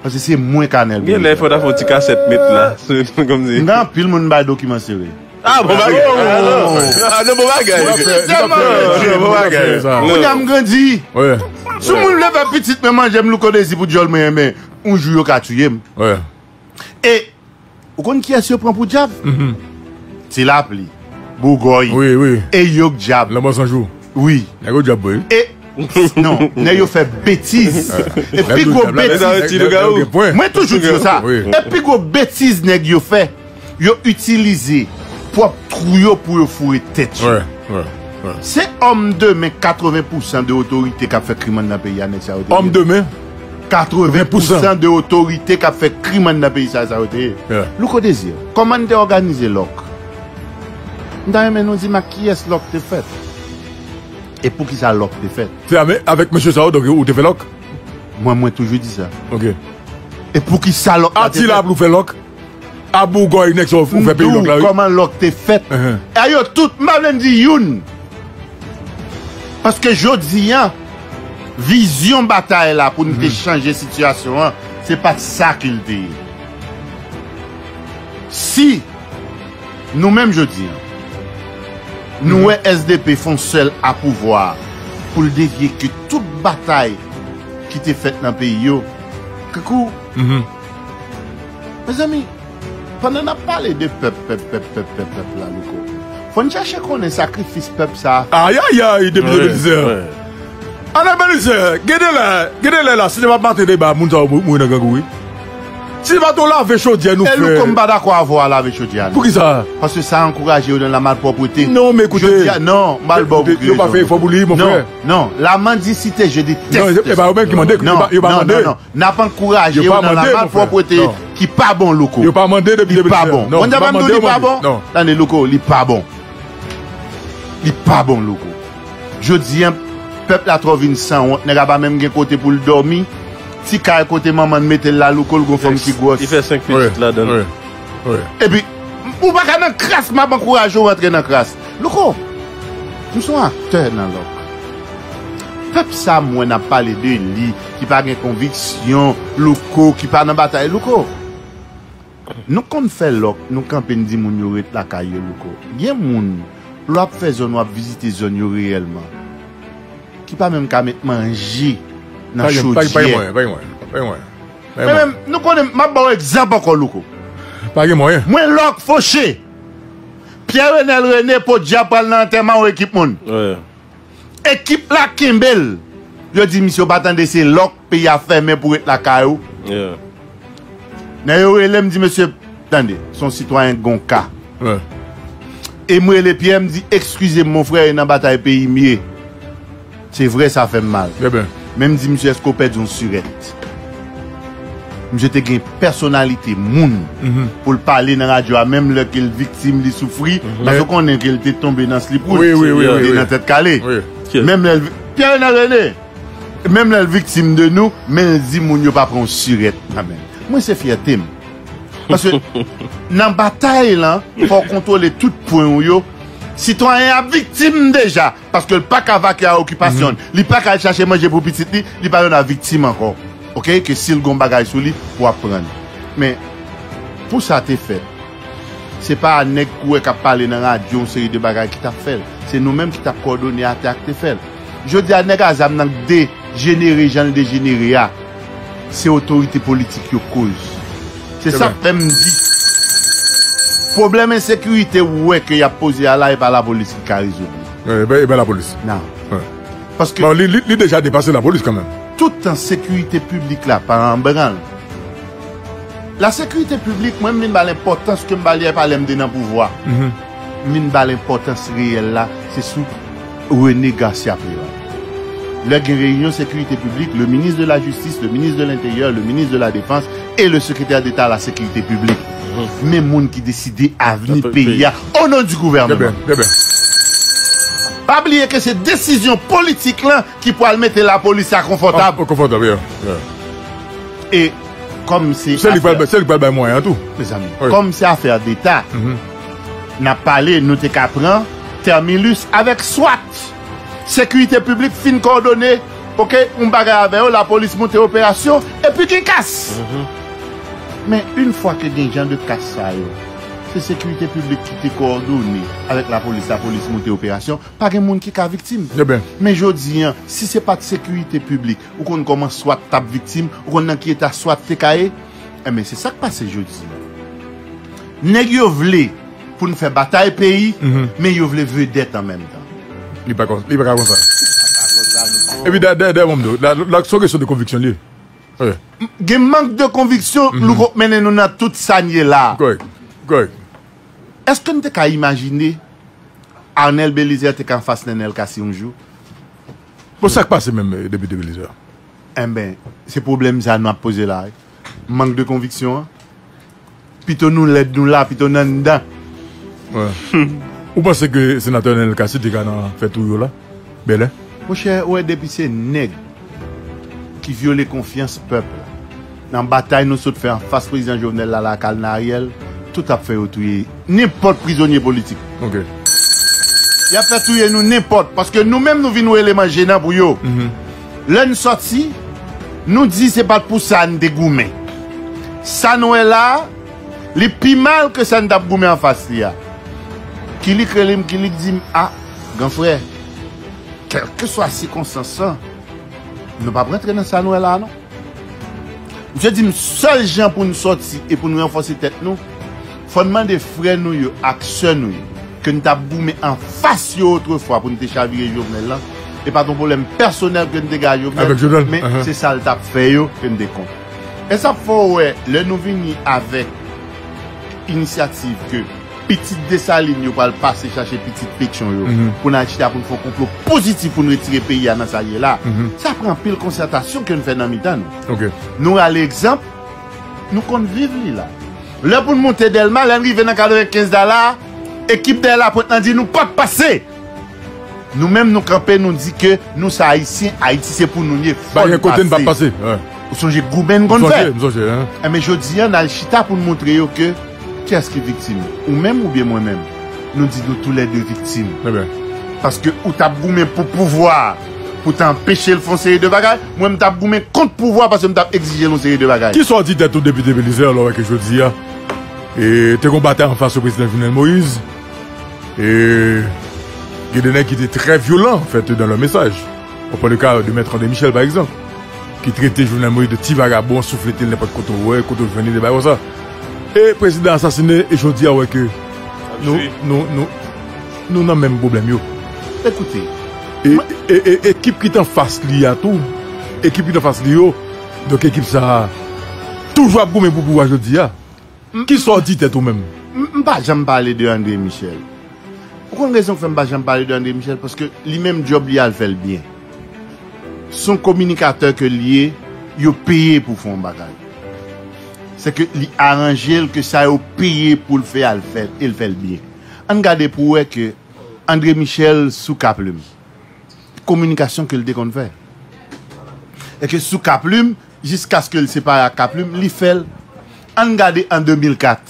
Paske se mwen k a nève. Gen lè fò ta fè yon ti kasèt met la. Kòmsi. M gen anpil moun bay dokiman sere. Ah, bon bagay. Ah, non, bon bagay. Bon bagay. Kounye a m grandi. Si yon moun vle fè pitit mwen manje m, Louko Dezi, pou dyòl mwen, men yon jou yo ka touye m. E ou konn kiyès yo pran pou dyab? Ti Lapli, Bougòy, e yo k dyab. Lanmò San Jou. Wi. Nèg yo dyab, wi. E non, nèg yo fè betiz. E pi gwo betiz. Mwen toujou di yo sa. E pi gwo betiz nèg yo fè, yo itilize pwòp twou yo pou yo foure tèt yo. Se òm de men, katreven pousan de otorite k ap fè krim anndan peyi a, nèg sa yo te ye. Òm de men? Katreven pousan de otorite k ap fè krim anndan peyi sa, sa yo te ye. Louko Dezi, kòman n te òganize lòk? M ta renmen nou di m ak kiyès lòk te fèt. E poukisa lòk te fèt? Se ame-, avèk mesye sa yo, donk, ou te fè lòk? Mwen, mwen toujou di sa. Ok. E poukisa lòk la te fèt? Atila pou fè lòk? A Bougòy, nèg sa ou fè peyi lòk la, wi. Kòman lòk te fèt? A yo tout, m pa vle n di youn. Paske jodi a, vizyon batay la pou n te chanje sitiyasyon an, se pa t sa ke l te ye. Si nou menm jodi a, nou wè S D P fè yon sèl a pouvwa pou l devye ke tout batay ki te fèt nan peyi yo, kankou, mezanmi, pandan n ap pale de pèp, pèp, pèp, pèp, pèp, pèp la, Louko, fò n chache konnen sakrifis pèp sa a. Ayayay, depi de mil diznèf. Ann Belize, gen de lè, gen de lè la, si se pa t maten deba, moun sa yo mou-, mouri nan grangou, wi. Si se pa t yon lave chodyè nou fè. E Louko, m pa dakò avè w a lave chodyè a, non. Poukisa? Paske sa ankouraje yo nan la malpwòpwete. Non, men koute. Jodi a, non, m al ba w bouke. Yo pa fè efò pou li, mon frè. Non, non, la mendicité, je déteste. Non, e pa yo menm ki mande, yo pa, yo pa mande. Non, non, non. N ap ankouraje yo nan la malpwòpwete ki pa bon, Louko. Yo pa mande depi de mil diznèf. Li pa bon. Konn sa m di w li pa bon? Tande, Louko, li pa bon. Li pa bon, Louko. Jodi a, pèp la twò vin sanwont. Nèg la pa menm gen kote pou l dòmi. Ti kay kote manman l mete l la, Louko, l gon fanm ki gwòs. Li fè senk pitit ladan l. Epi, ou pa ka nan kras, m ap ankouraje w rantre nan kras. Louko, m se yon aktè nan lòk. Pèp sa m wè n ap pale de li, ki pa gen konviksyon, Louko, ki pa nan batay, Louko. Nou konn fè lòk, nou kanpe, n di moun yo ret lakay yo, Louko. Gen moun, lè w ap fè zòn, w ap vizite zòn yo reyèlman, ki pa menm ka met manje nan chodyè. Pa gen mwayen, pa gen mwayen, pa gen mwayen. Men menm, nou konnen, m ap ba w egzanp ankò, Louko. Pa gen mwayen. Mwen lòk Foche. Pierre Renel René, podyab, pral nan antèman yon ekip moun. Ekip la kenbe l. Yo di misye, w pa tande se lòk, peyi a fèmen, pou ret lakay ou. Nèg yo rele m, di mesye, tande, se yon sitwayen k gon ka. E m rele Pierre, m di, eskize m, mon frè, e nan batay peyi m ye. Se vre, sa fè m mal. Men m di misye, èske w pèdi yon sirèt? Misye te gen pèsonalite moun pou l pale nan radyo a, menm lè ke l viktim, li soufri, paske w konnen ke l te tonbe nan slip woul, li te nan tèt kale. Menm lè l vi-, Pierre Renel René, menm lè l viktim de nou, men l di moun yo pa pran yon sirèt nan men l. Mwen, se fyète m. Paske nan batay lan, fò w kontwole tout pwen w yo. Sitwayen an viktim deja, paske l pa ka vake a okipasyon l. Li pa ka al chache manje pou pitit li, li pa yon viktim ankò. Oke, ke si l gon bagay sou li, w ap pran l. Men, pou sa te fèt, se pa nèg k ou wè k ap pale nan radyo yon seri de bagay ki t ap fè l. Se nou menm ki t ap kowòdone atè a k te fè l. Jodi a, nèg a zam nan k dejenere jan l dejenere a, se otorite politik yo koz. Se sa k fè m di, pwoblèm ensekirite ou wè ke y ap poze a la, e pa lapolis ki ka rezoud li. E pa, e pa lapolis. Non. Paske bon, li, li, li deja depase lapolis kanmenm. Toutan sekirite piblik la pa an branl, la sekirite piblik, mwen, m vin ba l enpòtans ke m ba li a, e pa lè m te nan pouvwa. M vin ba l enpòtans reyèl la, se sou René Garcia Préval. Lè gen reyinyon sekirite piblik, le ministre de la Justice, le ministre de l'Intérieur, le ministre de la Défense et le secrétaire d'État à la sécurité publique. Men moun ki deside avni peyi a, au nom du gouvernement. Pa bliye ke se desizyon politik lan ki pral mete lapolis la konfòtab. Konfòtab, yeah. E kòm se se li pral bay mwayen an tou. Mezanmi, kòm se afè deta, n ap pale, nou te ka pran Terminus avèk swat. Sekirite piblik fin kòdone, oke, yon bagay avè yo, lapolis monte operasyon, epi gen kas. Men yon fwa ke gen jan de kas sa yo, se sekirite piblik ki te kòdone avèk lapolis, lapolis monte operasyon, pa gen moun ki ka viktim. Men jodi an, si se pa t sekirite piblik, ou konn kòman swat t ap viktim, ou konn nan ki eta swat te ka ye? Enben, se sa k pase jodi an. Nèg yo vle pou n fè batay peyi, men yo vle vedèt an menm tan. Li pa konsa. Epi dèyè, dèyè, dèyè, bon, la, la, se yon kesyon de konviksyon li ye. Gen mank de konviksyon, Louko, k mennen nou nan tout sa n ye la. Kòrèk. Kòrèk. Èske n te ka imajine Arnel Belizaire te ka anfas Nenel Cassy yon jou? Bon, sa k pase menm, eh, Depite Belizaire? Enben, se pwoblèm sa nou ap poze la, wi. Mank de konviksyon an. Pito nou lèd nou la, pito n anndan. Ou panse ke senatè Nenel Cassy te ka nan fè tou yo la? Bèlè? Monchè, ou wè, depi se nèg ki vyole konfyans pèp la, nan batay nou sot fè anfas prezidan Jovenel la, lakay Ariel, tout ap fè yo touye nenpòt prizonye politik. Y ap fè touye nou nenpòt, paske nou menm nou vin yon eleman jenan pou yo. Lè n sòti, nou di se pa t pou sa n te goumen. Sa n wè la, li pi mal ke sa n t ap goumen anfas li a. Kilik rele m, Kilik di m, a, gran frè, kèlkeswa sikonstans lan, nou p ap rantre nan sa n wè la, non. Misye di m sèl jan pou n sòti e pou n ranfòse tèt nou, fò n mande frè nou yo ak sè nou yo ke n t ap goumen anfas yo otrefwa pou n te chavire Jovenel lan, e pa t yon pwoblèm pèsonèl ke n te gen ak Jovenel, men se sa l t ap fè yo ke n te kont. E sa k fè w wè, lè nou vini avèk inisyativ ke pitit Desalin yo pral pase chache pitit Petyon yo pou n al chita pou n fè yon konplo pozitif pou n retire peyi a nan sa l ye la. Sa pran anpil konsètasyon ke n fè nan mitan nou. Nou rale egzanp, nou konn viv li la. Lè pou n monte Dèlma, lè n rive nan katrevenkenz la la, ekip dèyè lapwent lan di nou p ap pase. Nou menm nou kanpe, nou di ke nou se Ayisyen, Ayiti se pou nou n ye, fò n pase. Ou sonje goumen n konn fè. Enben jodi a n al chita pou n montre yo ke kiyès ki viktim, ou menm oubyen mwen menm? Nou di nou toulède viktim. Paske ou t ap goumen pou pouvwa, pou ta anpeche l fè yon seri de bagay, mwen m t ap goumen kont pouvwa paske m t ap egzije l yon seri de bagay. Kisa w di tèt ou Depite Belizaire lè w wè ke jodi a, e, te gon batay anfas prezidan Jovenel Moïse, e, gen de nèg ki te trè vyolan, an fèt, dans leur message. On prend le cas de Maître André Michel, par exemple, ki trete Jovenel Moïse de ti vagabon, souflete l nenpòt kote w wè, kote w jwenn li, de bagay konsa. E prezidan asasine, e jodi a wè ke nou, nou, nou, nou nan menm pwoblèm yo. Ekoute, e, e, e ekip ki t anfas li a tou, ekip ki t anfas li yo, donk ekip sa a toujou ap goumen pou pouvwa jodi a. Kisa w di tèt ou menm? M, m pa janm pale de André Michel. Ou konn rezon k fè m pa janm pale de André Michel? Paske li menm djòb li a l fè l byen. Se yon kominikatè ke l ye, yo peye pou fè yon bagay. Se ke li aranje l ke sa yo peye pou l fè a l fè, e l fè l byen. Ann gade pou w wè ke André Michel sou Kaplim. Kominikasyon ke l te konn fè. E ke sou Kaplim, jiskaske l separe ak Kaplim, li fè l. Ann gade an de mil kat.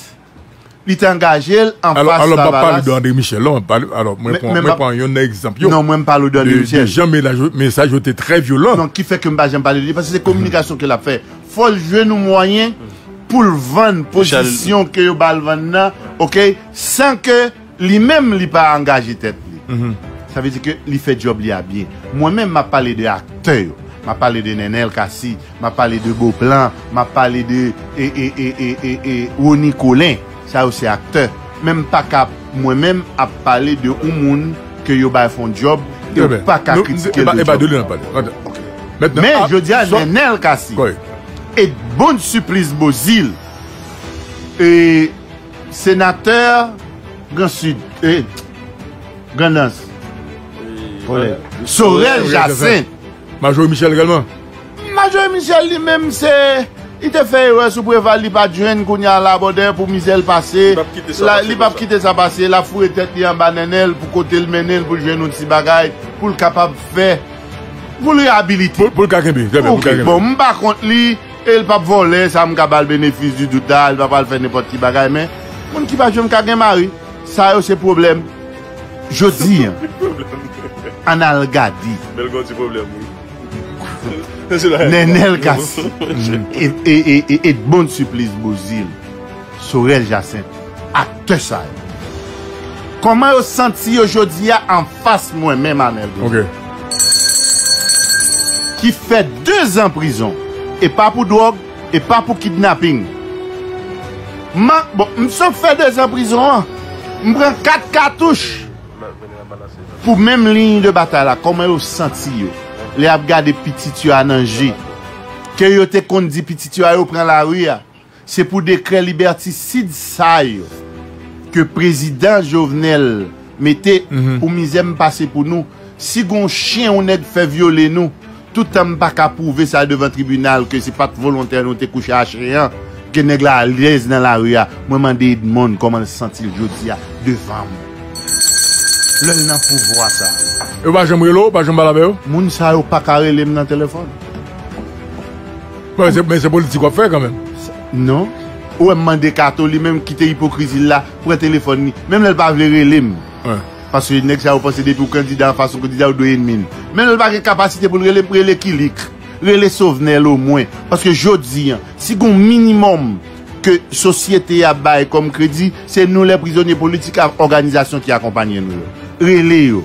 Li te angaje l anfas Lavalas. Alò, alò, m p ap pale de André Michel, non, m ap pale, alò, mwen pran, mwen pran youn nan egzanp yo. Non, mwen m pale w de André Michel. De jan mesaj, mesaj yo te trè vyolan. Non, ki fè ke m pa janm pale de li, paske se kominikasyon ke l ap fè. Fò l jwenn yon mwayen pou l vann pozisyon ke yo ba l vann nan, oke, san ke li menm li pa angaje tèt li. Sa vle di ke li fè djòb li a byen. Mwen menm, m ap pale de aktè yo. M ap pale de Nenel Cassy, m ap pale de Beauplan, m ap pale de, e, e, Rony Colin. Sa yo se aktè. Men m pa ka, mwen menm, ap pale de yon moun ke yo bay fè yon djòb, e w pa ka kritike l de djòb. Men jodi a, Nenel Cassy, Edmonde Supplice Beauzile, e, senatè Gran Sid, e, Grandans, Sorel Jacinthe, Majori Michel egalman. Majori Michel li menm se, li te fè erè sou Preval, li pa t jwenn, kounye a Labòdè pou mizè l pase. Li p ap kite sa pase konsa. Li p ap kite sa pase, l ap foure tèt li anba nènèl pou kote l mennen l pou l jwenn yon ti bagay pou l kapab fè, pou l reyabilite. Pou, pou l ka kenbe, trè byen, pou l ka kenbe. Bon, m pa kont li, e l p ap vòlè, sa m ka ba l benefis di dout la, l pa pral fè nenpòt ki bagay, men moun ki pa janm ka gen mari, sa yo se pwoblèm. Jodi a, ann al gade. Bèl gon ti pwoblèm, wi. Nènèl Cassy, e, e, e, e Edmonde Supplice Beauzile, Sorel Jacinthe, aktè sa yo. Kòman yo santi yo jodi a anfas mwen menm, Anèl Beauzile? Ok. Ki fè de zan prizon, e pa pou dwòg, e pa pou kidnaping. Man, bon, m sot fè de zan prizon an, m pran kat katouch. Pou menm liy de batay la, kòman yo santi yo lè y ap gade pitit yo a nan je? Ke yo te konn di pitit yo a yo pran lari a, se pou dekrè libètisid sa yo ke prezidan Jovenel mete pou mizè m pase pou nou. Si gon chen yon nèg fè vyole nou, toutan m pa ka pwouve sa devan tribinal ke se pa t volontè nou te kouche a chen an, ke nèg la alèz nan lari a, mwen mande Edmonde kòman l santi l jodi a devan m. Lè l nan pouvwa sa. Yo pa janm rele w, pa janm pale avè yo? Moun sa yo pa ka rele m nan telefòn. Bon, men se, men se politik w ap fè kanmenm. Non. Ou wè m mande Kato, li menm kite ipokrizi l la, pran telefòn li. Menm lè l pa vle rele m. Paske nèg sa yo panse depi w kandida anfas yon kandida, ou dwe enmi l. Menm lè l pa gen kapasite pou l rele m, rele Kilik. Rele Sovnèl omwen. Paske jodi a, si gon minimòm ke sosyete a bay kòm kredi, se nou lè prizonye politik ak òganizasyon ki akonpaye nou yo. Rele yo.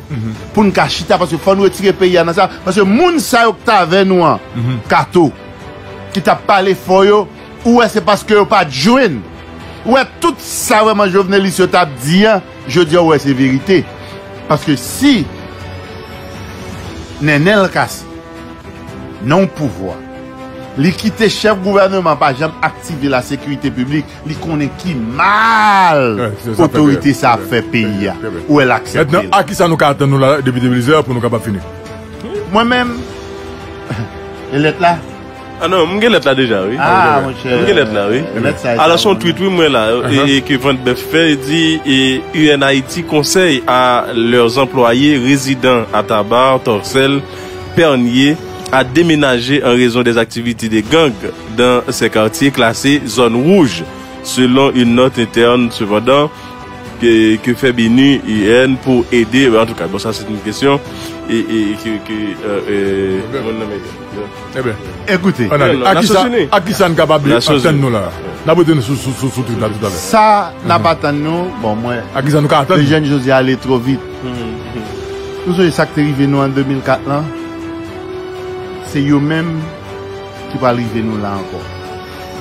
Pou n ka chita, paske fò n retire peyi a nan sa. Paske moun sa yo k t avè nou an, Kato, ki t ap pale fò yo, ou wè se paske yo pa t jwenn. Ou wè tout sa vrèman jovenelis yo t ap di an, jodi a ou wè se verite. Paske si Nènèl Cassy nan yon pouvwa, li kite chèf gouvèneman pa janm aktive lasekirite piblik, li konnen ki mal otorite sa ap fè peyi a. Ou wè l aksepte l. Mentnan, a kisa nou ka atann nou la, Depite Belizaire, pou nou kapab fini? Mwen menm, e lèt la? Ah non, m gen lèt la deja, wi. Ah, monchè. M gen lèt la, wi. Alò, se yon tweet, wi, m wè la, e, e ke Vant Bèf fè, li di, e, U N Haïti conseille à leurs employés résidant à Tabar, Torcelles, Pernier, à déménager en raison des activités des gangs dans ces quartiers classés zone rouge, selon une note interne. Cependant, ke, ke fè BINUH, U N, pou ede, antouka, bon, sa se yon kesyon, e, e, ke, ke, e, e, moun nan mete. Ebyen, ekoute, a kisa, a kisa n kapab atann nou la? N ap rete nou sou, sou, sou, sou tweet la toutalè. Sa n ap atann nou, bon, mwen, a kisa nou ka atann nou? Lejèn Jozye ale twò vit. Nou sonje sa k te rive nou an de mil kat lan? Se yo menm ki pral rive nou la ankò.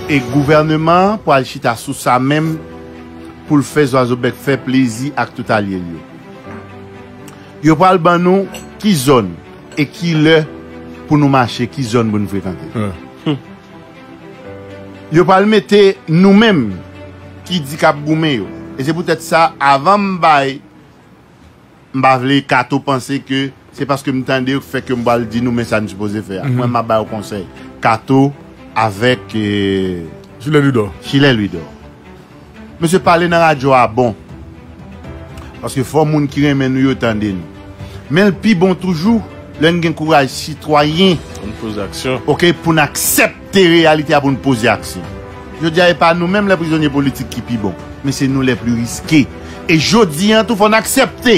E gouvèneman an pral chita sou sa menm pou l fè zwazo bèk fè plezi ak tout alye l yo. Yo pral ban nou ki zòn e ki lè pou nou mache, ki zòn pou nou frekante. Yo pral mete nou menm ki di k ap goumen yo. E se poutèt sa, avan m bay, m pa vle Kato panse ke se paske m tande yo k fè ke m pral di nou men sa n sipoze fè a. Mwen, m ap ba yo konsèy. Kato avèk, e, Chilè Lidò. Chilè Lidò. Mesye, pale nan radyo a bon. Paske fò moun ki renmen nou yo tande nou. Men l pi bon toujou lè n gen kouraj sitwayen, pou n poze aksyon, oke, pou n aksepte reyalite a, pou n poze aksyon. Jodi a, e pa nou menm lè prizonye politik ki pi bon, men se nou lè pli riske. E jodi a tou, fò n aksepte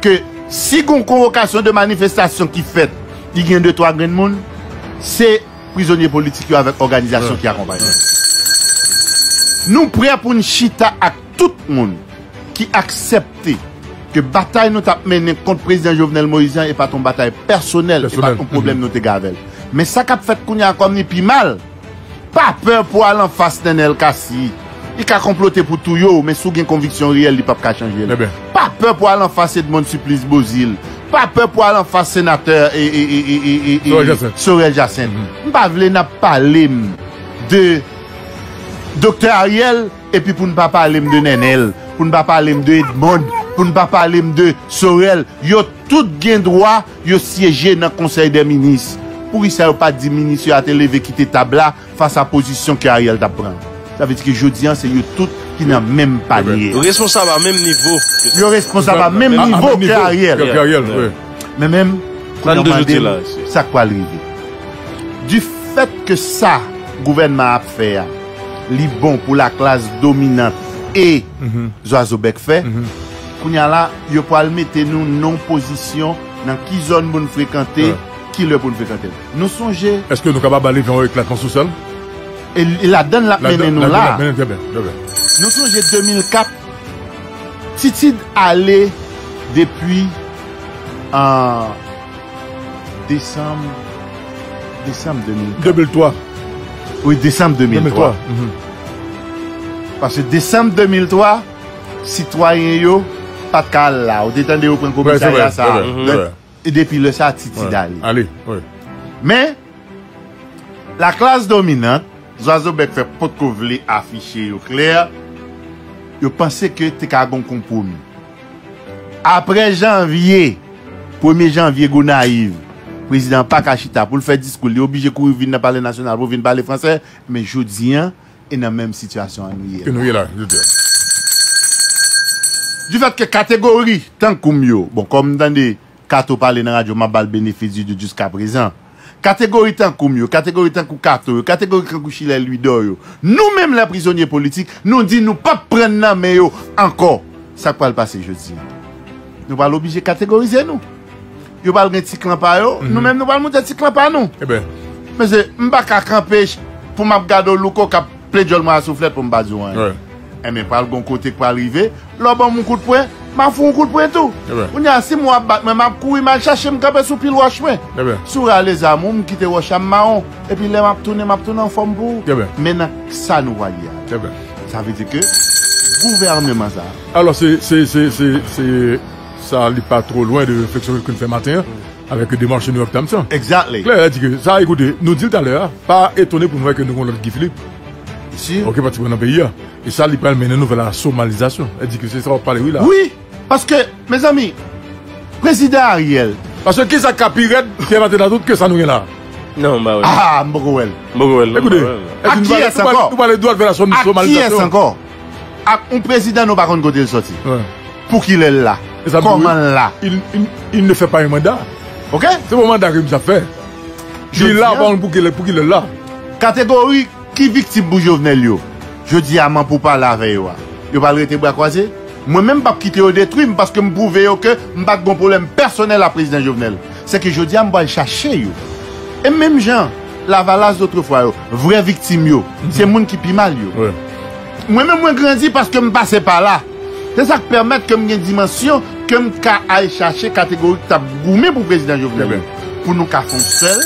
ke si gon konvokasyon de manifestasyon ki fèt, li gen de twa grenn moun, se prizonye politik yo avèk òganizasyon ki akonpaye. Nou prè pou n chita ak tout moun ki aksepte ke batay nou t ap mennen kont prezidan Jovenel Moïse an, e pa t yon batay pèsonèl, e pa t yon pwoblèm nou te gen avè l. Men sa k ap fèt kounye a kòm li pi mal, pa pè pou al anfas Nènèl Cassy. Li ka konplote pou touye w, men si w gen konviksyon reyèl, li p ap ka chanje l. Pa pè pou al anfas Edmonde Supplice Beauzile. Pa pè pou al anfas senatè, e, e, Sorel Jacinthe. M pa vle n ap pale m de Doktè Ariel, epi pou n pa pale m de Nènèl, pou n pa pale m de Edmonde, Pou n pa pale m de Sorel, yo tout gen dwa yo syeje nan Konsèy dè Minis. Poukisa yo pa di minis yo a te leve kite tab la fas a pozisyon ke Ariel t ap pran? Sa vle di ke jodi a, se yo tout ki nan menm panye. Yo responsab a menm nivo. Yo responsab a menm nivo ke Ariel. Men menm, kounye a mande m, sa k pral rive. Du fait que sa gouvènman ap fè a, li bon pou laklas dominant e zwazo bèk fè, kounye a la, yo pral mete nou nan yon pozisyon nan ki zòn pou n frekante, ki lè pou n frekante l. Nou sonje. Èske nou kapab ale vè yon eklatman sosyal? E ladan l ap mennen nou la. Nou sonje de mil kat, Titid ale depi an desanm, desanm de mil kat. De mil twa. Wi, desanm de mil twa. Paske desanm de mil twa, sitwayen yo pa t ka al la. Ou te tande yo pran komisarya sa a. E depi lè sa a, Titid ale. Men, laklas dominant, zwazo bèk fè potko vle afiche yo klè, yo panse ke te ka gon konpwomi. Apre janvye, premye janvye Gonayiv, prezidan an pa ka chita pou l fè diskou l, li oblije kouri vin nan Palè Nasyonal pou vin pale fransè, men jodi a, e nan menm sitiyasyon an nou ye la. Ke nou ye la, jodi a. Du fait que kategori tankou m yo, bon, kòm m tande Kato pale nan radyo, m ap ba l benefis di dout jiskaprezan. Kategori tankou m yo, kategori tankou Kato yo, kategori tankou Chilè Lwidò yo, nou menm lè prizonye politik, nou di nou p ap pran nan men yo ankò. Sa k pral pase jodi a? Nou pral oblije kategorize nou. Yo pral gen ti klan pa yo, nou menm nou pral moute ti klan pa nou. Mesye, m pa ka kanpe pou m ap gade w louko k ap ple djòl mwen a souflèt pou m pa di w anyen. Enben, pral gon kote k pral rive, lè w ban m yon kout pwen, m ap fè w yon kout pwen tou. Kounye a, si m wè w ap bat mwen, m ap kouri, m al chache m kanpe sou pil wòch mwen. Si w rale zam ou, m kite wòch la, m mawon. Epi lè m ap tounen, m ap tounen anfòm pou ou. Men nan sa nou pral ye a. Sa vle di ke gouvènman sa a. Alò, se, se, se, se, se, sa li pa twò lwen de refleksyon ke n fè maten an, avèk demach New York Times lan. Exactly. Klè, di ke sa, ekoute, nou di l talè a, pa etone pou nou wè ke nou gon lòt Guy Philippe. Oke, pati pran nan peyi a. E sa, li pral mennen nou vè la somalizasyon. Sa di ke se sa w ap pale, wi, la. Wi, paske, mezanmi, prezidan Ariel. Paske kisa k ka pi rèd, Pierre Martin Latout, ke sa nou gen la? Non, m pa wè. Ah, m poko wè l. M poko wè l, non. Ekoute, ak kiyès ankò? Nou pale dwat vè la somalizasyon. Ak kiyès ankò? Ak yon prezidan nou pa konn kote l sòti. Pou kilè l la? Kòman l la? Il, il, il ne fait pas un mandat. Oke? Se pa yon manda ke misye ap fè. Li la, pa konn pou kilè, pou kilè l la. Kategori ki viktim pou Jovenel yo, jodi a, man pou pale avè yo a, yo pral rete bra kwaze? Mwen menm, m p ap kite yo detwi m, paske m pwouve yo ke m pa t gon pwoblèm pèsonèl ak prezidan Jovenel. Se ke jodi a, m pral chache yo. E menm jan Lavalas dòtrefwa yo, vrè viktim yo, se moun ki pi mal yo. Mwen menm, mwen grandi paske m pase pa la. Se sa k pèmèt ke m gen dimansyon ke m ka al chache kategori ki t ap goumen pou prezidan Jovenel yo. Pou nou ka fè yon sèl,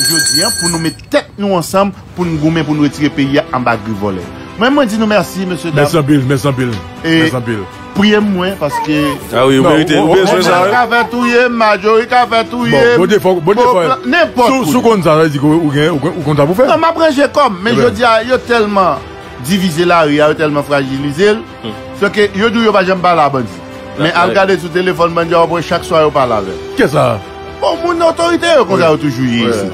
jodi a, pou nou met tèt nou ansanm, pou n goumen, pou n retire peyi a anba grif vòlè. Mwen, mwen di nou mèsi, mesye dam. Mèsi anpil, mèsi anpil. Mèsi anpil. Priye m mwen, paske. Ah wi, ou merite, ou bezwen sa, wi. Ka fè touye m, Marjorie ka fè touye m. Bon, Bondye fò, Bondye fò. Nenpòt kote. Si w konn sa, sa vle di ke ou gen, ou konn sa pou fè. Non, m ap ranje kò m, men jodi a, yo tèlman divize lari a, yo tèlman frajilize l. Se ke yo di w yo pa janm pale a bandi. Men al gade sou telefòn bandi a, w ap wè chak swa yo pale avè l. Kisa? Bon, moun otorite yo konsa yo toujou ye isi.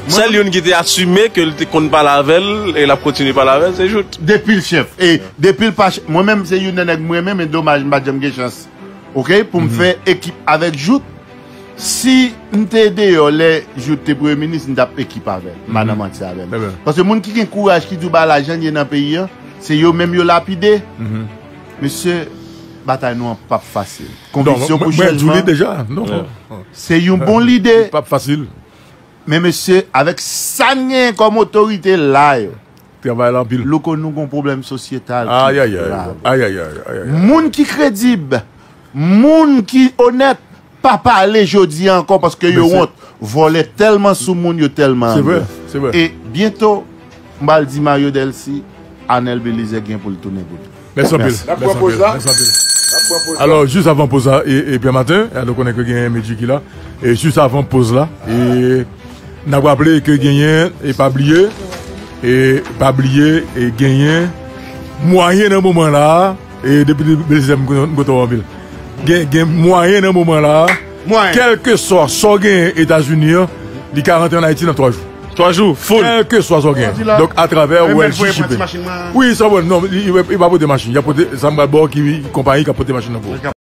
Sèl youn ki te asime ke l te konn pale avè l e l ap kontinye pale avè l, se Jout. Depi l chèf. E depi l pa chèf, mwen menm se youn nan nèg m renmen, men domaj m pa t janm gen chans. Oke, pou m fè ekip avèk Jout. Si m te deyò lè Jout te premye minis, m t ap ekip avè l. M pa nan manti avè l. Paske moun ki gen kouraj, ki di w bagay la jan l ye nan peyi a, se yo menm yo lapide. Mesye, batay nou an p ap fasil. Konviksyon pou chanjman. Se yon bon lide. P ap fasil. Men mesye, avèk sa n genyen kòm otorite la yo, travay la anpil. Louko, nou gon pwoblèm sosyetal ki grav. Ayayay. Ayayay. Moun ki kredib, moun ki onèt, pa pale jodi a ankò paske yo wont. Vòlè tèlman sou moun, yo tèlman angrè. Se vre, se vre. E byento, m pral di Mario Delcy, Anèl Belizaire gen pou l tounen pou li. Mèsi anpil. Mèsi anpil. Mèsi anpil. Alò, jis avan poz la, e, e Pierre Martin, e nou konnen ke genyen Medjy ki la. E jis avan poz la, e n ap raple ke genyen, e pa bliye, e pa bliye, e genyen mwayen nan moman la, e depi Belizaire m kontan w anpil. Gen, gen mwayen nan moman la a, kèlkeswa sa w genyen Etazini an, li ka rantre ann Ayiti nan twa jou. Twa jou, full. Kèlkeswa sa w genyen. Donk, atravè World G Shipping. Wi, sa bon, non, li, li, li pa pote machin. Li ap pote, sa m pral ba w ki konpayi k ap pote machin nan pou ou.